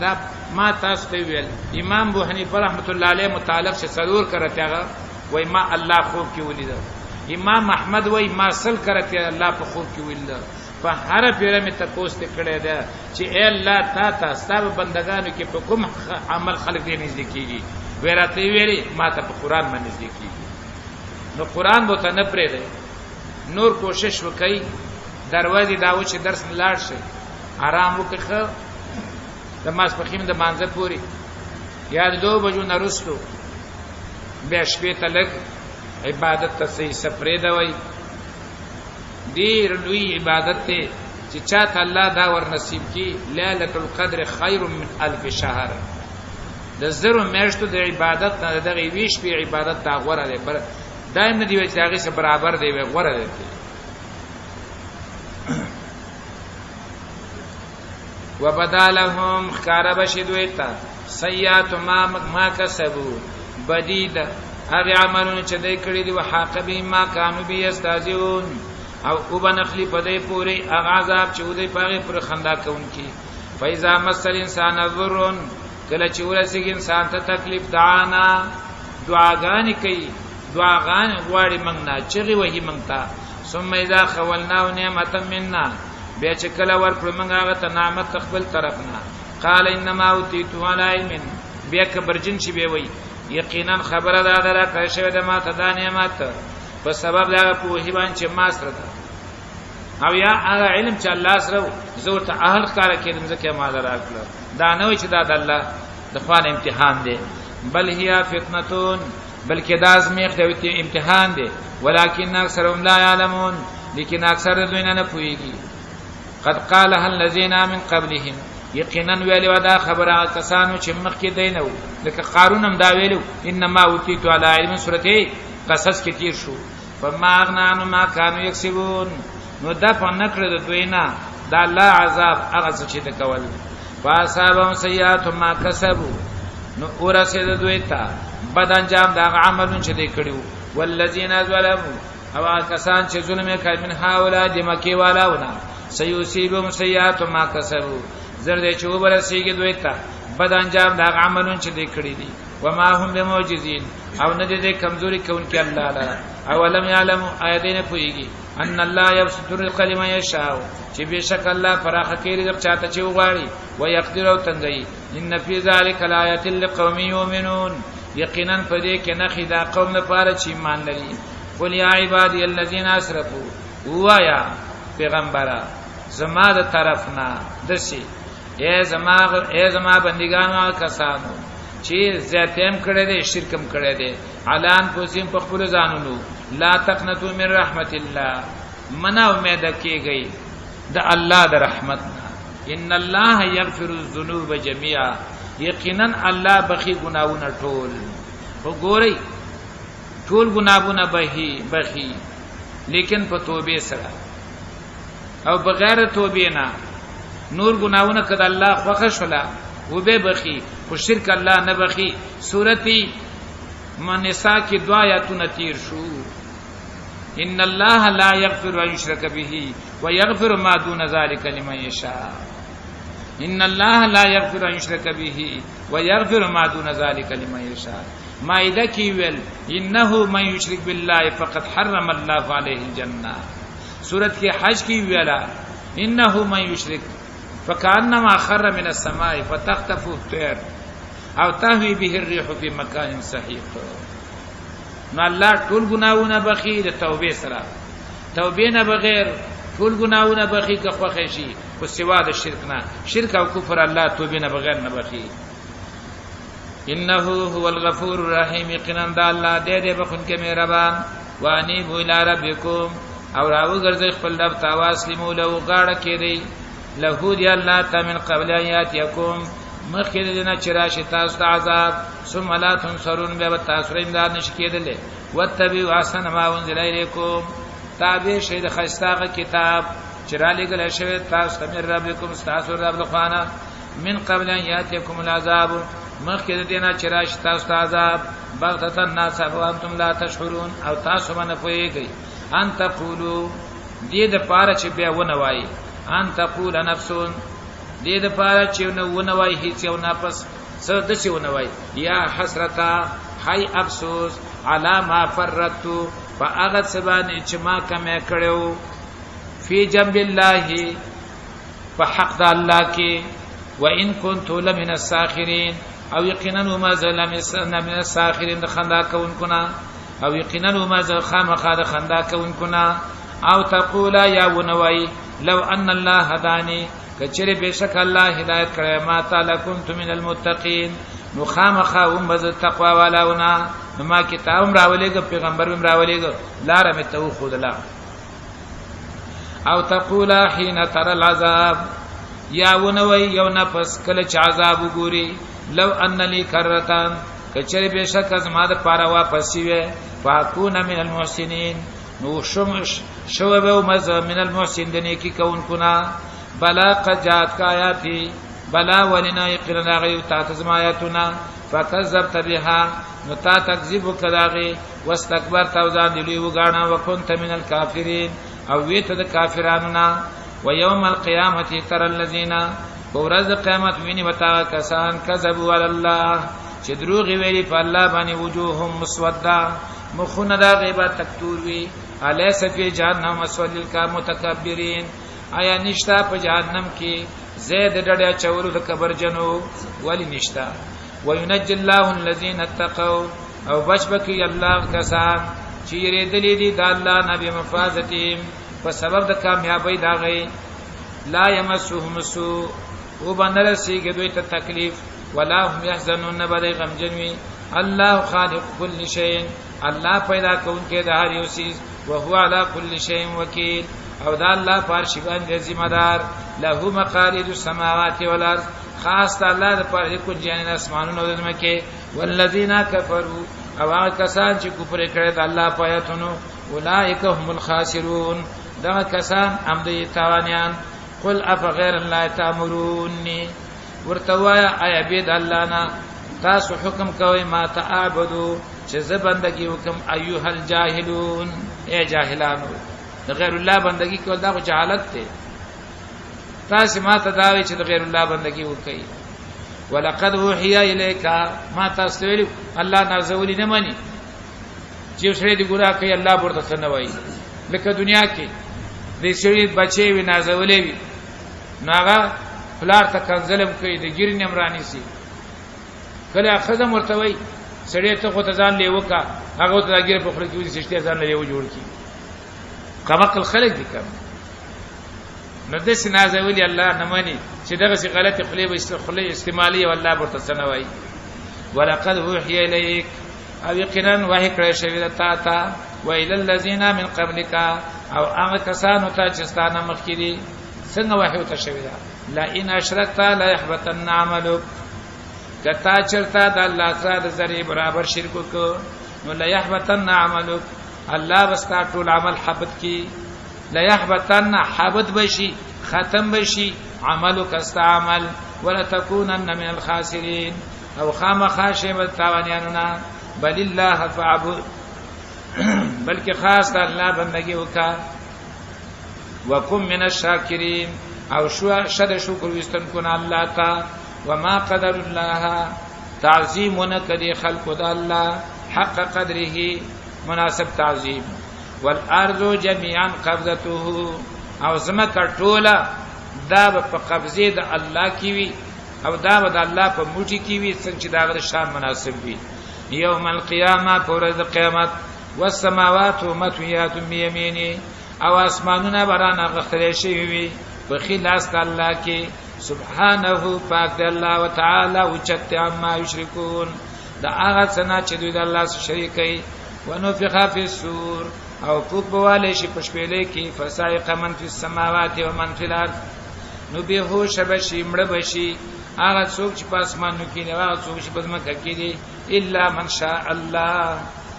دا ما تاسو ته ویل امام ابو حنیفه رحمت الله علیه متعلق چې څلور کرته هغه وای ما الله خوب کې ولید، امام احمد وای ما سل کرته الله په خوب کې ولید. په هر پیره مې تپوس ته کړی ده چې ای الله تا ته ستا په بندګانو کې په کوم عمل خلک دې نږدې کېږي؟ وی راته یې ویلې ما ته په قرآن باندې نږدې کېږي. نو قرآن به ته نه پرېږدی، نور کوشش وکړئ دروازې دا و چې درس نه لاړ شئ، آرام وکړئ، ښه د ماسپښین د مانځه پورې یا د 2 بجو نه وروسته بیا شپې ته لږ عبادت ته صحیح څه پرېږدوئ. ډیر لوی عبادت دی چې چاته الله دا ور نصیب کی، لیلة القدر خیر من الف شهر. د زرو میاشتو د عبادت نه دغه یوې شپې عبادت دا غوره دی، دایم نه دی چې هغې سره برابر دی، وی غوره دی. وبدا لهم ښکاره به شي دوی ته سیئات ما کسبو، بدی ده هغه عملونه چې دوی کړي دي، وحاق بهم ما کانو به یستهزئون، او وبنخلی په دې پورې هغه عذاب چې دوی په هغې پورې خندا کوونکي. فاذا مس الانسان ضر، کله چې ورسېږي انسان ته تکلیف، دعانا دعاګانې کوي، دعاګانې غواړي موږ نه، چغې وهي موږ ته. ثم اذا خولناه نعمة منا، بیا چې کله ورکړو موږ هغه ته نعمت خپل طرف نه، قال انما اوتیته علی علم، بیا کبرجن شي بیا وایي یقینا خبره دا ده راکړی شوې ده ما ته دا نعمت په سبب د هغه پوهې باندې چې ما سره ده، او یا هغه علم چې الله سره و، زه ورته اهل ښکاره کېدم ځکه یې ما له راکړه. دا نه وایي چې دا د الله د خوا نه امتحان دی، بل هي فتنتون، بلکې دا ازمېښت دی او امتحان دی، ولکن اکثرهم لا یعلمون، لیکن اکثر د دوی نه نه پوهېږي. قد قالها الذین من قبلهم، یقینا ویلې وه دا خبره هغه کسانو چې مخکې دی نه وو، لکه قارون هم دا ویلو انما اوتیت علی علم، سورته قصص کې تیر شو. فما اغنا عنهم ما کانوا یکسبون، نو دا په نکړه د دوی نه دا الله عذاب هغه څه چې د کول. فاصابهم سیئات ما کسبوا، نو ورسېد دوی ته بد انجام د هغه عملونو چې دوی کړي وو. والذین ظلموا، او هغه کسان چې ظلم یې کړی، من هؤلاء د مکې والاونه، سیصیبهم سیئات ما کسبوا، زر دی چې وبرسېږي دوی ته بد انجام د هغه عملونو چې دوی کړي دي. وما هم بمعجزین، او نه دي کمزوري کوونکي الله لره. اولم یعلموا، آیا دوی نه پوهېږي ان الله یبسط الرزق لمن یشاء، چې بېشک الله پراخه کوي رزق چاته چې وغواړي، ویقدر او تنګوي. ان فی ذلک لآیات لقوم یؤمنون، یقینا په دې کې نښې دا قوم لپاره چې ایمان لري. قل یا عبادی الذین اسرفوا، وایا پیغمبره زما د طرف نه دسی، ای زما بندگانو هغه کسانو چې زیاتیم کړی دی، شرکم کړی دی، علی انفسهم په خپلو ځانونو، لا تقنطوا من رحمت الله، منا امید کیږئ د الله د رحمت نه. ان الله یغفر الذنوب جميعا، یقینا الله بخي ګناونه ټول. خو ګورئ ټول ګناهونه بهي بخي، لیکن په توبې سره او بغیر توبې نه نور ګناهونه کده الله خوښ شولا و به بخي، خو شرک الله نه بخي. سورتی نساء کې دوا آیاتونه تیر شو، ان الله لا یغفر ان یشرک به ويغفر ما دون ذلك لمن یشاء. ان الله لا یغفر ان یشرک به ويغفر ما دون ذلك لمن یشاء. مائده کې ویل انه من یشرک بالله فقد حرم الله علیه الجنه. سورت کې حج کې ویلا انه من یشرک فکانما خر من السماء فتخطفه الطير او تهوی به الريح في مكان سحيق. نو الله ټول ګناهونه بخي د توبې سره، توبې نه بغیر ټول ګناهونه بخي که خوښ شي، خو سوا د شرک نه. شرک او کفر الله توبې نه بغیر نه بخي. انه هو الغفور الرحیم، یقینا د الله دې دې بخون کې مهربان. وانیبوا الی ربکم، او راو ګرځي خپل رب ته، واسلمو له، غاړه کې دی له دی الله ته، من قبل ان یاتیکم، مخکې د نه چې راشي تاسو ته عذاب، ثم لا تنصرون، بیا به تاسو امداد نشي کېدلی. واتبعوا احسن ما انزل الیکم، تابع شئ د ښایسته کتاب چې را لېږلی شوی تاسو ته، من ربکم، ستاسو رب له خوا نه، من قبل ان یاتیکم العذاب، مخکې د دې نه چې راشي تاسو ته عذاب، بغتة ناڅاپه، وانتم لا تشعرون، او تاسو به نه پوهېږئ. ان تقولو، دې دپاره چې بیا ونه وایي، ان تقول نفس، دې دپاره چې ونه وایي هیڅ یو نفس څه داسې ونه وایي، یا حسرتا، هاي افسوس، علی ما فرطت، په هغه څه باندې چې ما کمی کړی و، فی جنب الله، په حق د الله کې، وان كنت لمن الساخرین، او یقینا ما زه لمن الساخرین، د خندا کوونکو نه، او یقینا ما زه خامخا د خندا کوونکو نه. او تقولا، یا ونوای، لو ان الله هدانی، کچره بشک الله هدایت کړی ما تعالی، كنت من المتقین، نو خامخا هم بز تقوا والاونه. نو ما کتاب راولېګ، پیغمبر هم راولېګ، لار مې ته خودلا. او تقولا حين تر العذاب، یا ونوي یو نفس کله چې عذاب وګوري، لو ان لی کرتان، کچره بشک زما د پاره واپس وي، فاكون من المحسنین، نو شم شو به مز من المحسن، د نیکی کوونکو نه. بلا قد جات آیاتی، بلا ولنا، یقینا راغلی تا ته زما آیاتونه، فکذبت بها، نو تا تکذیب وکړه، واستكبرت، او ځان دې لوی وګاڼه، وکنت من الکافرین، او وې ته د کافرانو نه. ویوم القیامت تر الذین، په ورځ د قیامت ویني وتا کسان، کذبوا علی الله، چې دروغ ویلي په الله باندې، وجوههم مسوده، مخونه دا غیبت تکتور وی. الیس فی جهنم مثوى للمتکبرین، آیا نشتا په جهنم کې زید ډډه چولو د کبر جنو؟ ولی نشتا. وینجی الله الذین اتقوا، او بچ بکی الله کسان چې یریدلې دي د الله نبی، مفازتهم، په سبب د کامیابی دا غي، لا یمسهم سوء، او بنرسیږي دوی ته تکلیف، ولا هم يحزنون، نه به غمجن وي. الله خالق كل شيء، الله پیدا کوونکی د هر یو څیز، وهو على كل شيء وکیل، او دا الله پارشي باندې ذمہ دار. له مقالید السماوات والارض، خاص د الله د پاره کنجیان اسمانونو د ځمکې. والذین کفروا، او هغه کسان چې کفر کړي د الله په آیاتونو، اولئک هم الخاسرون، دا کسان هم دی تاوانیان. قل افغیر الله تامرونی، ورته وایا آیا بيد الله نه تاسو حکم کوي ما ته، اعبدو، چې زه بندگی وکم؟ ایها الجاهلون، اے جاهلانو، د غیر الله بندگی کول دا خو جهالت دی. تاسو ما ته دا وی چې د غیر الله بندگی وکړي. ولقد اوحي الیک، ما تاسو ویلو الله نازولی نه مانی چې سړی دی ګناه کوي الله ورته څه نه وایي. لکه دنیا کې د سړي بچي وی نازولې وي، نو هغه پلار ته کنزلم کوي، د ګیر نمرانی سي، کله خزم ورته وای سړی ته خو ته ځان لیو کا، هغه ته ګیر په خله کې ودی سشته ځان لیو جوړ کی. قمقل خلق دي کم. نو د سنازولی الله نه مانی چې دغه څه غلطي خلی به خلی استعمالي او الله ورته څه نه وایي. ولقد اوحي الیک، او یقینا وحی کړی شوی د تا ته، و الى الذین من قبلک، او هغه کسانو ته چې ستانه مخکې دي. څنګه وحی ته شوی دا؟ لا ان اشرکت لا يحبطن عملک، کتا چرتا د الله سره د ذری برابر شرک وکړ، نو ليحبطن عملک، الله بستا ټول عمل حبط کی. ليحبطن، حبط بشي، ختم بشي عملک، استا عمل. ولتكونن من الخاسرين، او خامخا شی به تاوانیانو نه. بل الله فعبد، بلکې خاص الله بندگی وکا. وکم من الشاکرین، او شو شد شکر وستن کو الله تا. وما قدر الله، تعظیمونه کدی خلق د الله حق قدره، مناسب تعظیم. والارض جميعا قبضته، او زمکه ټوله دا په قبضه د الله کی وی، او دا به د الله په موټي کې وي، څنګه چې دا غره شان مناسب وي. یوم القیامه، پر ورځ قیامت. والسماوات مطویات بیمینه، او اسمانونه برانه غختل شوی وي په خلاص د الله کې. سبحانه، پاک دی الله، وتعالى او چت، عما یشرکون، دا هغه څنګه چې دوی د الله سره شریک کوي. ونفخ فی الصور، او پوک بواله شي پښپېلې کې. فسائق من فی السماوات ومن فی الارض، نو به هوش بشي، مړ بشي هغه څوک چې په اسمانو کې دی، هغه څوک چې په ځمکه کې دی، الا من شاء الله،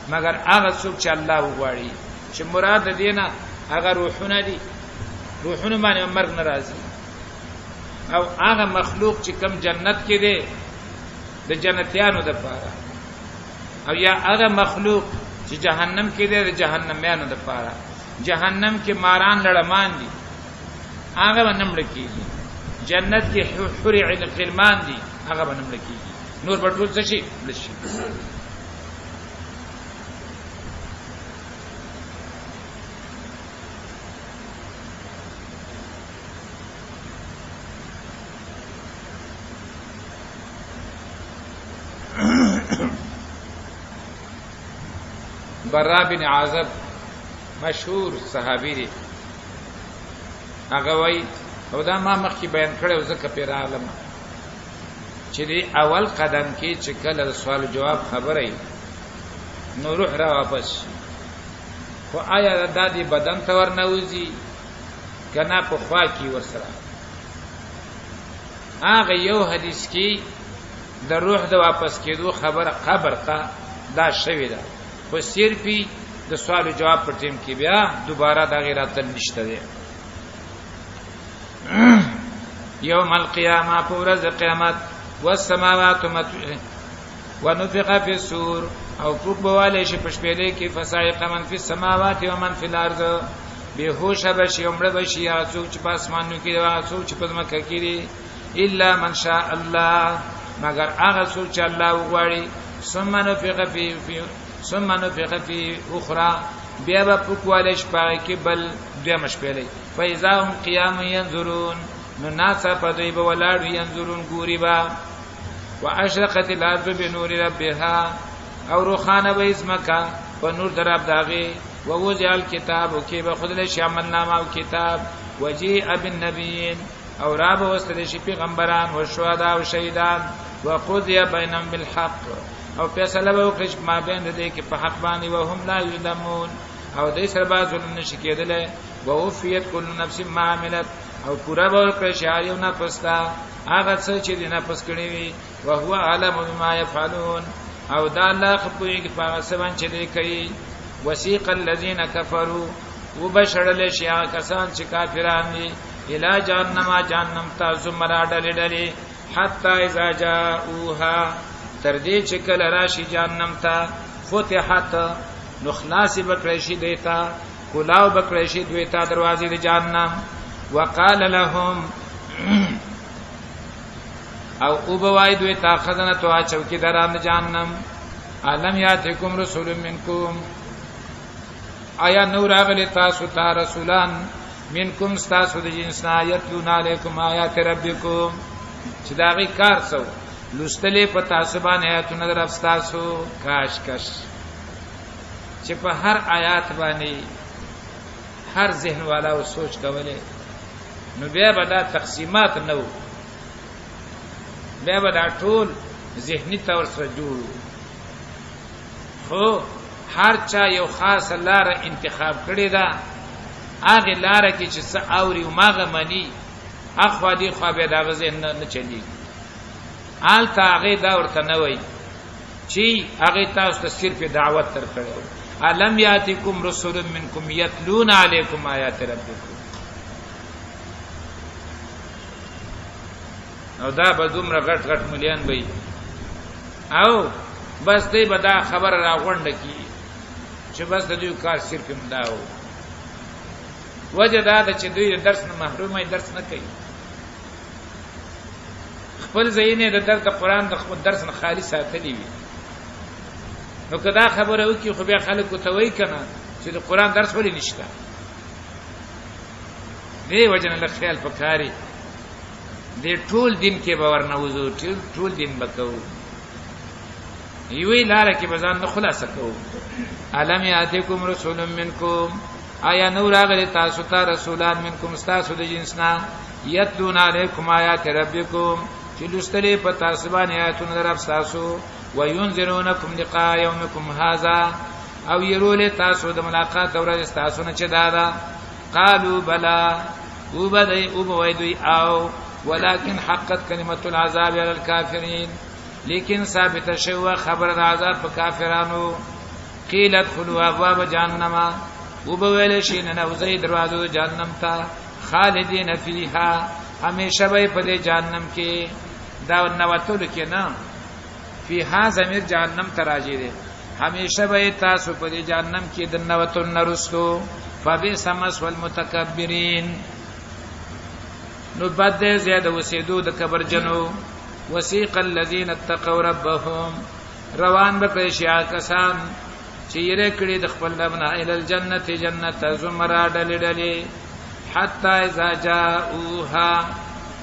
مگر هغه څوک چې الله وغواړي. چې مراد دینه هغه روحونه دي، روحونه باندې مرګ ناراضي، او هغه مخلوق چې کم جنت کې دی د جنتیانو د پاره، او یا هغه مخلوق چې جهنم کې دی د جهنميانو د پاره. جهنم کې ماران لړمان دي، هغه به نه مړ کېږي. جنت کې حور غلمان دي، هغه به نه مړ کېږي. نور به ټول څه شي؟ مړ شي. برا بن عازب مشهور صحابي دی، هغه وای، او دا ما مخکې بیان کړو ځکه پیر عالم، چې دی اول قدم کې چې کله سوال جواب خبره نو روح را واپس شي، خو آیا دا دی بدن ته ورنوځي کنا په خوا کې ورسره؟ هغه یو حدیث کې د روح د واپس کېدو خبره قبر ته دا شوې ده، خو صرفي د سوال جواب په ټیم کې بیا دوباره دا غیراتل نشته دی. یوم القیامه، په ورځ قیامت. والسماوات ونفخ فی الصور، او پوک بواله شي پښپېلې کې. فسائق من فی السماوات ومن فی الارض، بهوش بشي، عمر بشي هغه څوک چې په اسمانونو کې دی، هغه څوک چې په ځمکه کې دی، الا من شاء الله، مگر هغه څوک چې الله وغواړي. ثم نفخ فی اخرى، بیا به پوکواله شي پای کې بل دویمه شپېلۍ. فاذا هم قیام ينظرون، نو ناڅاپه دوی به ولاړ وي، ينظرون، ګوري به. واشرقت الارض بنور ربها، او روخانه به ازمکا په نور درب داغه. ووضع الكتاب، کې به خود له شامل نامه او کتاب. وجیء بالنبیین، او را به وستل شي پیغمبران، او شهدا او شهیدان. وقضی بینهم بالحق، او فیصله به وکړي چې ما بین دې کې په حق باندې. وهم لا یظلمون، او دې سره به ظلم نشي کېدلی. ووفیت کل نفس ما عملت، او پورا به ورکړي شي هر یو نفس ته هغه څه چې د نفس کړی وي. وهو عالم بما يفعلون، او دا الله خپوي په هغه څه باندې چې دی کوي. وسیق الذین کفروا، وبشړل شي هغه کسان چې کافران دي، الی جهنم، جهنم ته، زمرا، ډلې ډلې. حتا اذا جاءوها، تر دې چې کله راشي جهنم ته، فتحت، نو خلاص بکړی شي دیتا، کلاو بکړی شي دوی ته دروازې د جهنم. وقال لهم، او او بوای دوی ته خزنه تو چوکیداران د جهنم، الم یاتکم رسول منکم، آیا نور راغلی تاسو ته رسولان، منکم، تاسو د جنس نه، یتلون علیکم آیات ربکم، چې دا غي کار څو لستلې په تاسو باندې آیاتونه در تاسو. کاش کاش چې په هر آیات باندې هر ذهن والا او سوچ کوله، نو بیا به دا تقسیمات نه وو، بیا به دا ټول ذهني طور سره جوړ. خو هر چا یو خاص لار انتخاب کړی ده، هغه لار کې چې څه اوري او ماغه مني، اخوا دی خو به دا ذهن نه چلی. آل تا هغه دا ورته نه وای. چې هغه تاسو ته صرف دعوت تر کړو. الم یاتکم رسول منکم یتلون علیکم آیات ربکم. او دا به دومره غټ غټ مليان وي او بس دی به دا خبره راغونډه کی چې بس د دوی کار صرف همدا و. وجه دا ده چې دوی د درس نه محروم دي، درس نه کوي، خپل ځایونه د درس د قرآن د خپل درس نه خالي ساتلي وي. نو که دا خبره وکړي خو بیا خلکو ته وایي که نه چې د قرآن درس ولې نشته. دې وجه نه لږ خیال پکاري. دې ټول دین کې به ورنه وځو، ټول دین به کوو، یوې لاره کې به ځان نه خلاصه کوو. الم یاتکم رسول منکم، آیا نو راغلی تاسو ته رسولان منکم ستاسو د جنس نه، یتلون علیکم آیات ربکم، چې لوستلې په تاسو باندې آیاتونه د رب ستاسو، وینذرونکم لقاء یومکم هذا، او يرولې تاسو د ملاقات د ورځې ستاسو نه چې دا ده. قالوا بلا، وبدای او بوي دوی او، ولكن حقت کلمة العذاب على الكافرين، لیکن ثابت شوه خبر د عذاب په کافرانو. قیل ادخلوا ابواب جهنم، وبویل شي ننوځئ دروازو جهنم ته، خالدین فیها، همیشه به په دې جهنم کې. دا نوتلو کې نه، فیها ضمیر جهنم ته راجع دی، همیشه به تاسو په دې جهنم کې د نوتلو نه وروسته. فبئس مثوى المتکبرین، نو بد دی زیاده اوسېدو د کبرجنو. وسیق الذین اتقوا ربهم، روان به کړی شي هغه کسان چې یې کړي د خپل رب نه، الی الجنة جنت زمرا ډلې ډلې، حتی اذا جاءوها،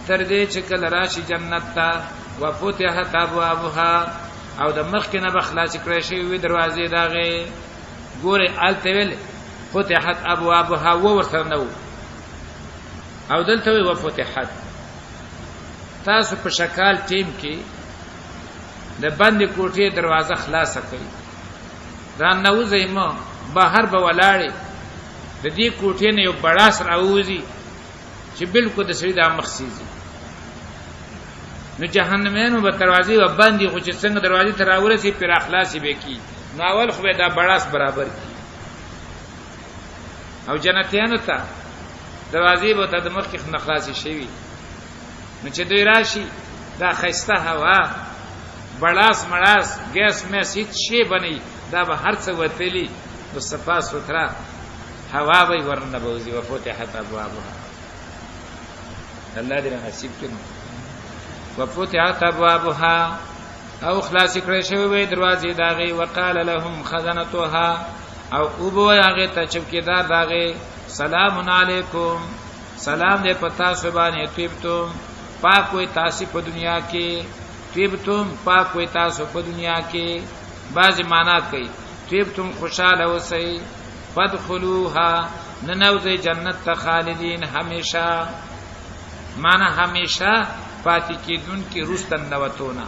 تر دې چې کله راشي جنت ته، وفتحت ابوابها، او د مخکې نه به خلاصې کړی شوې وي دروازې د هغې. ګورئ هلته ویل فتحت ابوابها، و ورسره نه وو، او دلته وی وفتحت. تاسو په شکال ټیم کې د بندې کوټې دروازه خلاصه کړئ، را نوځئ مه، بهر به ولاړې، د دې کوټې نه یو بړاس راووځي چې بالکل د سړي دا مخ سیزي. نو جهنمینو به دروازې به بندي، خو چې څنګه دروازې ته راورسي پرې راخلاصې به کړي. نو اول خو به دا بړاس برابر کړي، او جنتیانو ته دروازې به ته د مخکې نه خلاصې شوي. نو چې دوی راشي دا ښایسته هوا، بړاس مړاس ګیس میس هیڅ شی به نه وي، دا به هر څه وتلي، نو صفا سوتره هوا به یې ورننه بوځي. وفتحت ابوابها، الله دې نصیب کړي. وفتحت ابوابها، او خلاصې کړی شوې وې دروازې د هغې. وقال لهم خزنتها، او وبه وایي هغې ته چوکیدار د هغې، سلام علیکم، سلام دې په تاسو باندې، طیبتم، پاک وئ تاسو په دنیا کې، طیبتم پاک وئ تاسو په دنیا کې. بعضې معنا کوي طیبتم خوشحاله اوسئ، فادخلوها، ننوځئ جنت ته، خالدین همیشه، معنا همیشه پاتې کېدونکي وروسته ننوتو نه.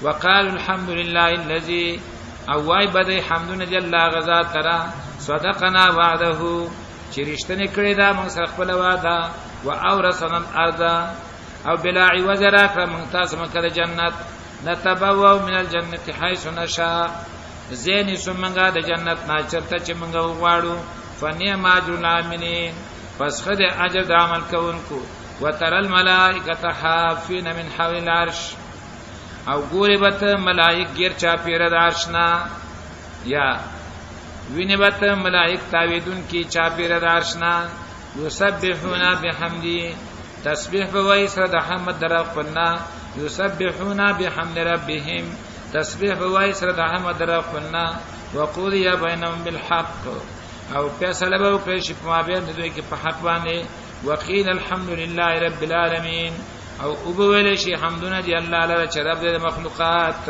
وقالوا الحمد لله الذي، او وای به دی حمدونه دی الله غزا ترا، صدقنا وعده، چې رښتینې کړې ده موږ سره خپله وعده، و اورثنا الارض، او بلا عوض راکړه موږ تاسو مکه د جنت، نتبوأ من الجنة حيث نشاء، ځای نیسو موږ د جنت نه چېرته چې موږ وغواړو. فنعم اجر العاملین، پس ښه دی اجر د عمل کوونکو. وترى الملائکة حافین من حول العرش، او ګورې به ته ملائک ګیر چاپېره د عرش نه، یا وینې به ته ملائک تاوېدونکي چاپېره د عرش نه، یسبحون بحمدی، تسبیح به وایي سره د حمد د رب خپل نه، یسبحون بحمد ربهم، تسبیح به وایي سره د حمد د رب خپل نه. وقضی بینهم بالحق، او فیصله به وکړي شي په مابین د دوی کې په حق باندې. وقیل الحمد لله رب العالمین، او وبه ویلی شي حمدونه دي الله لره چې رب دی د مخلوقات.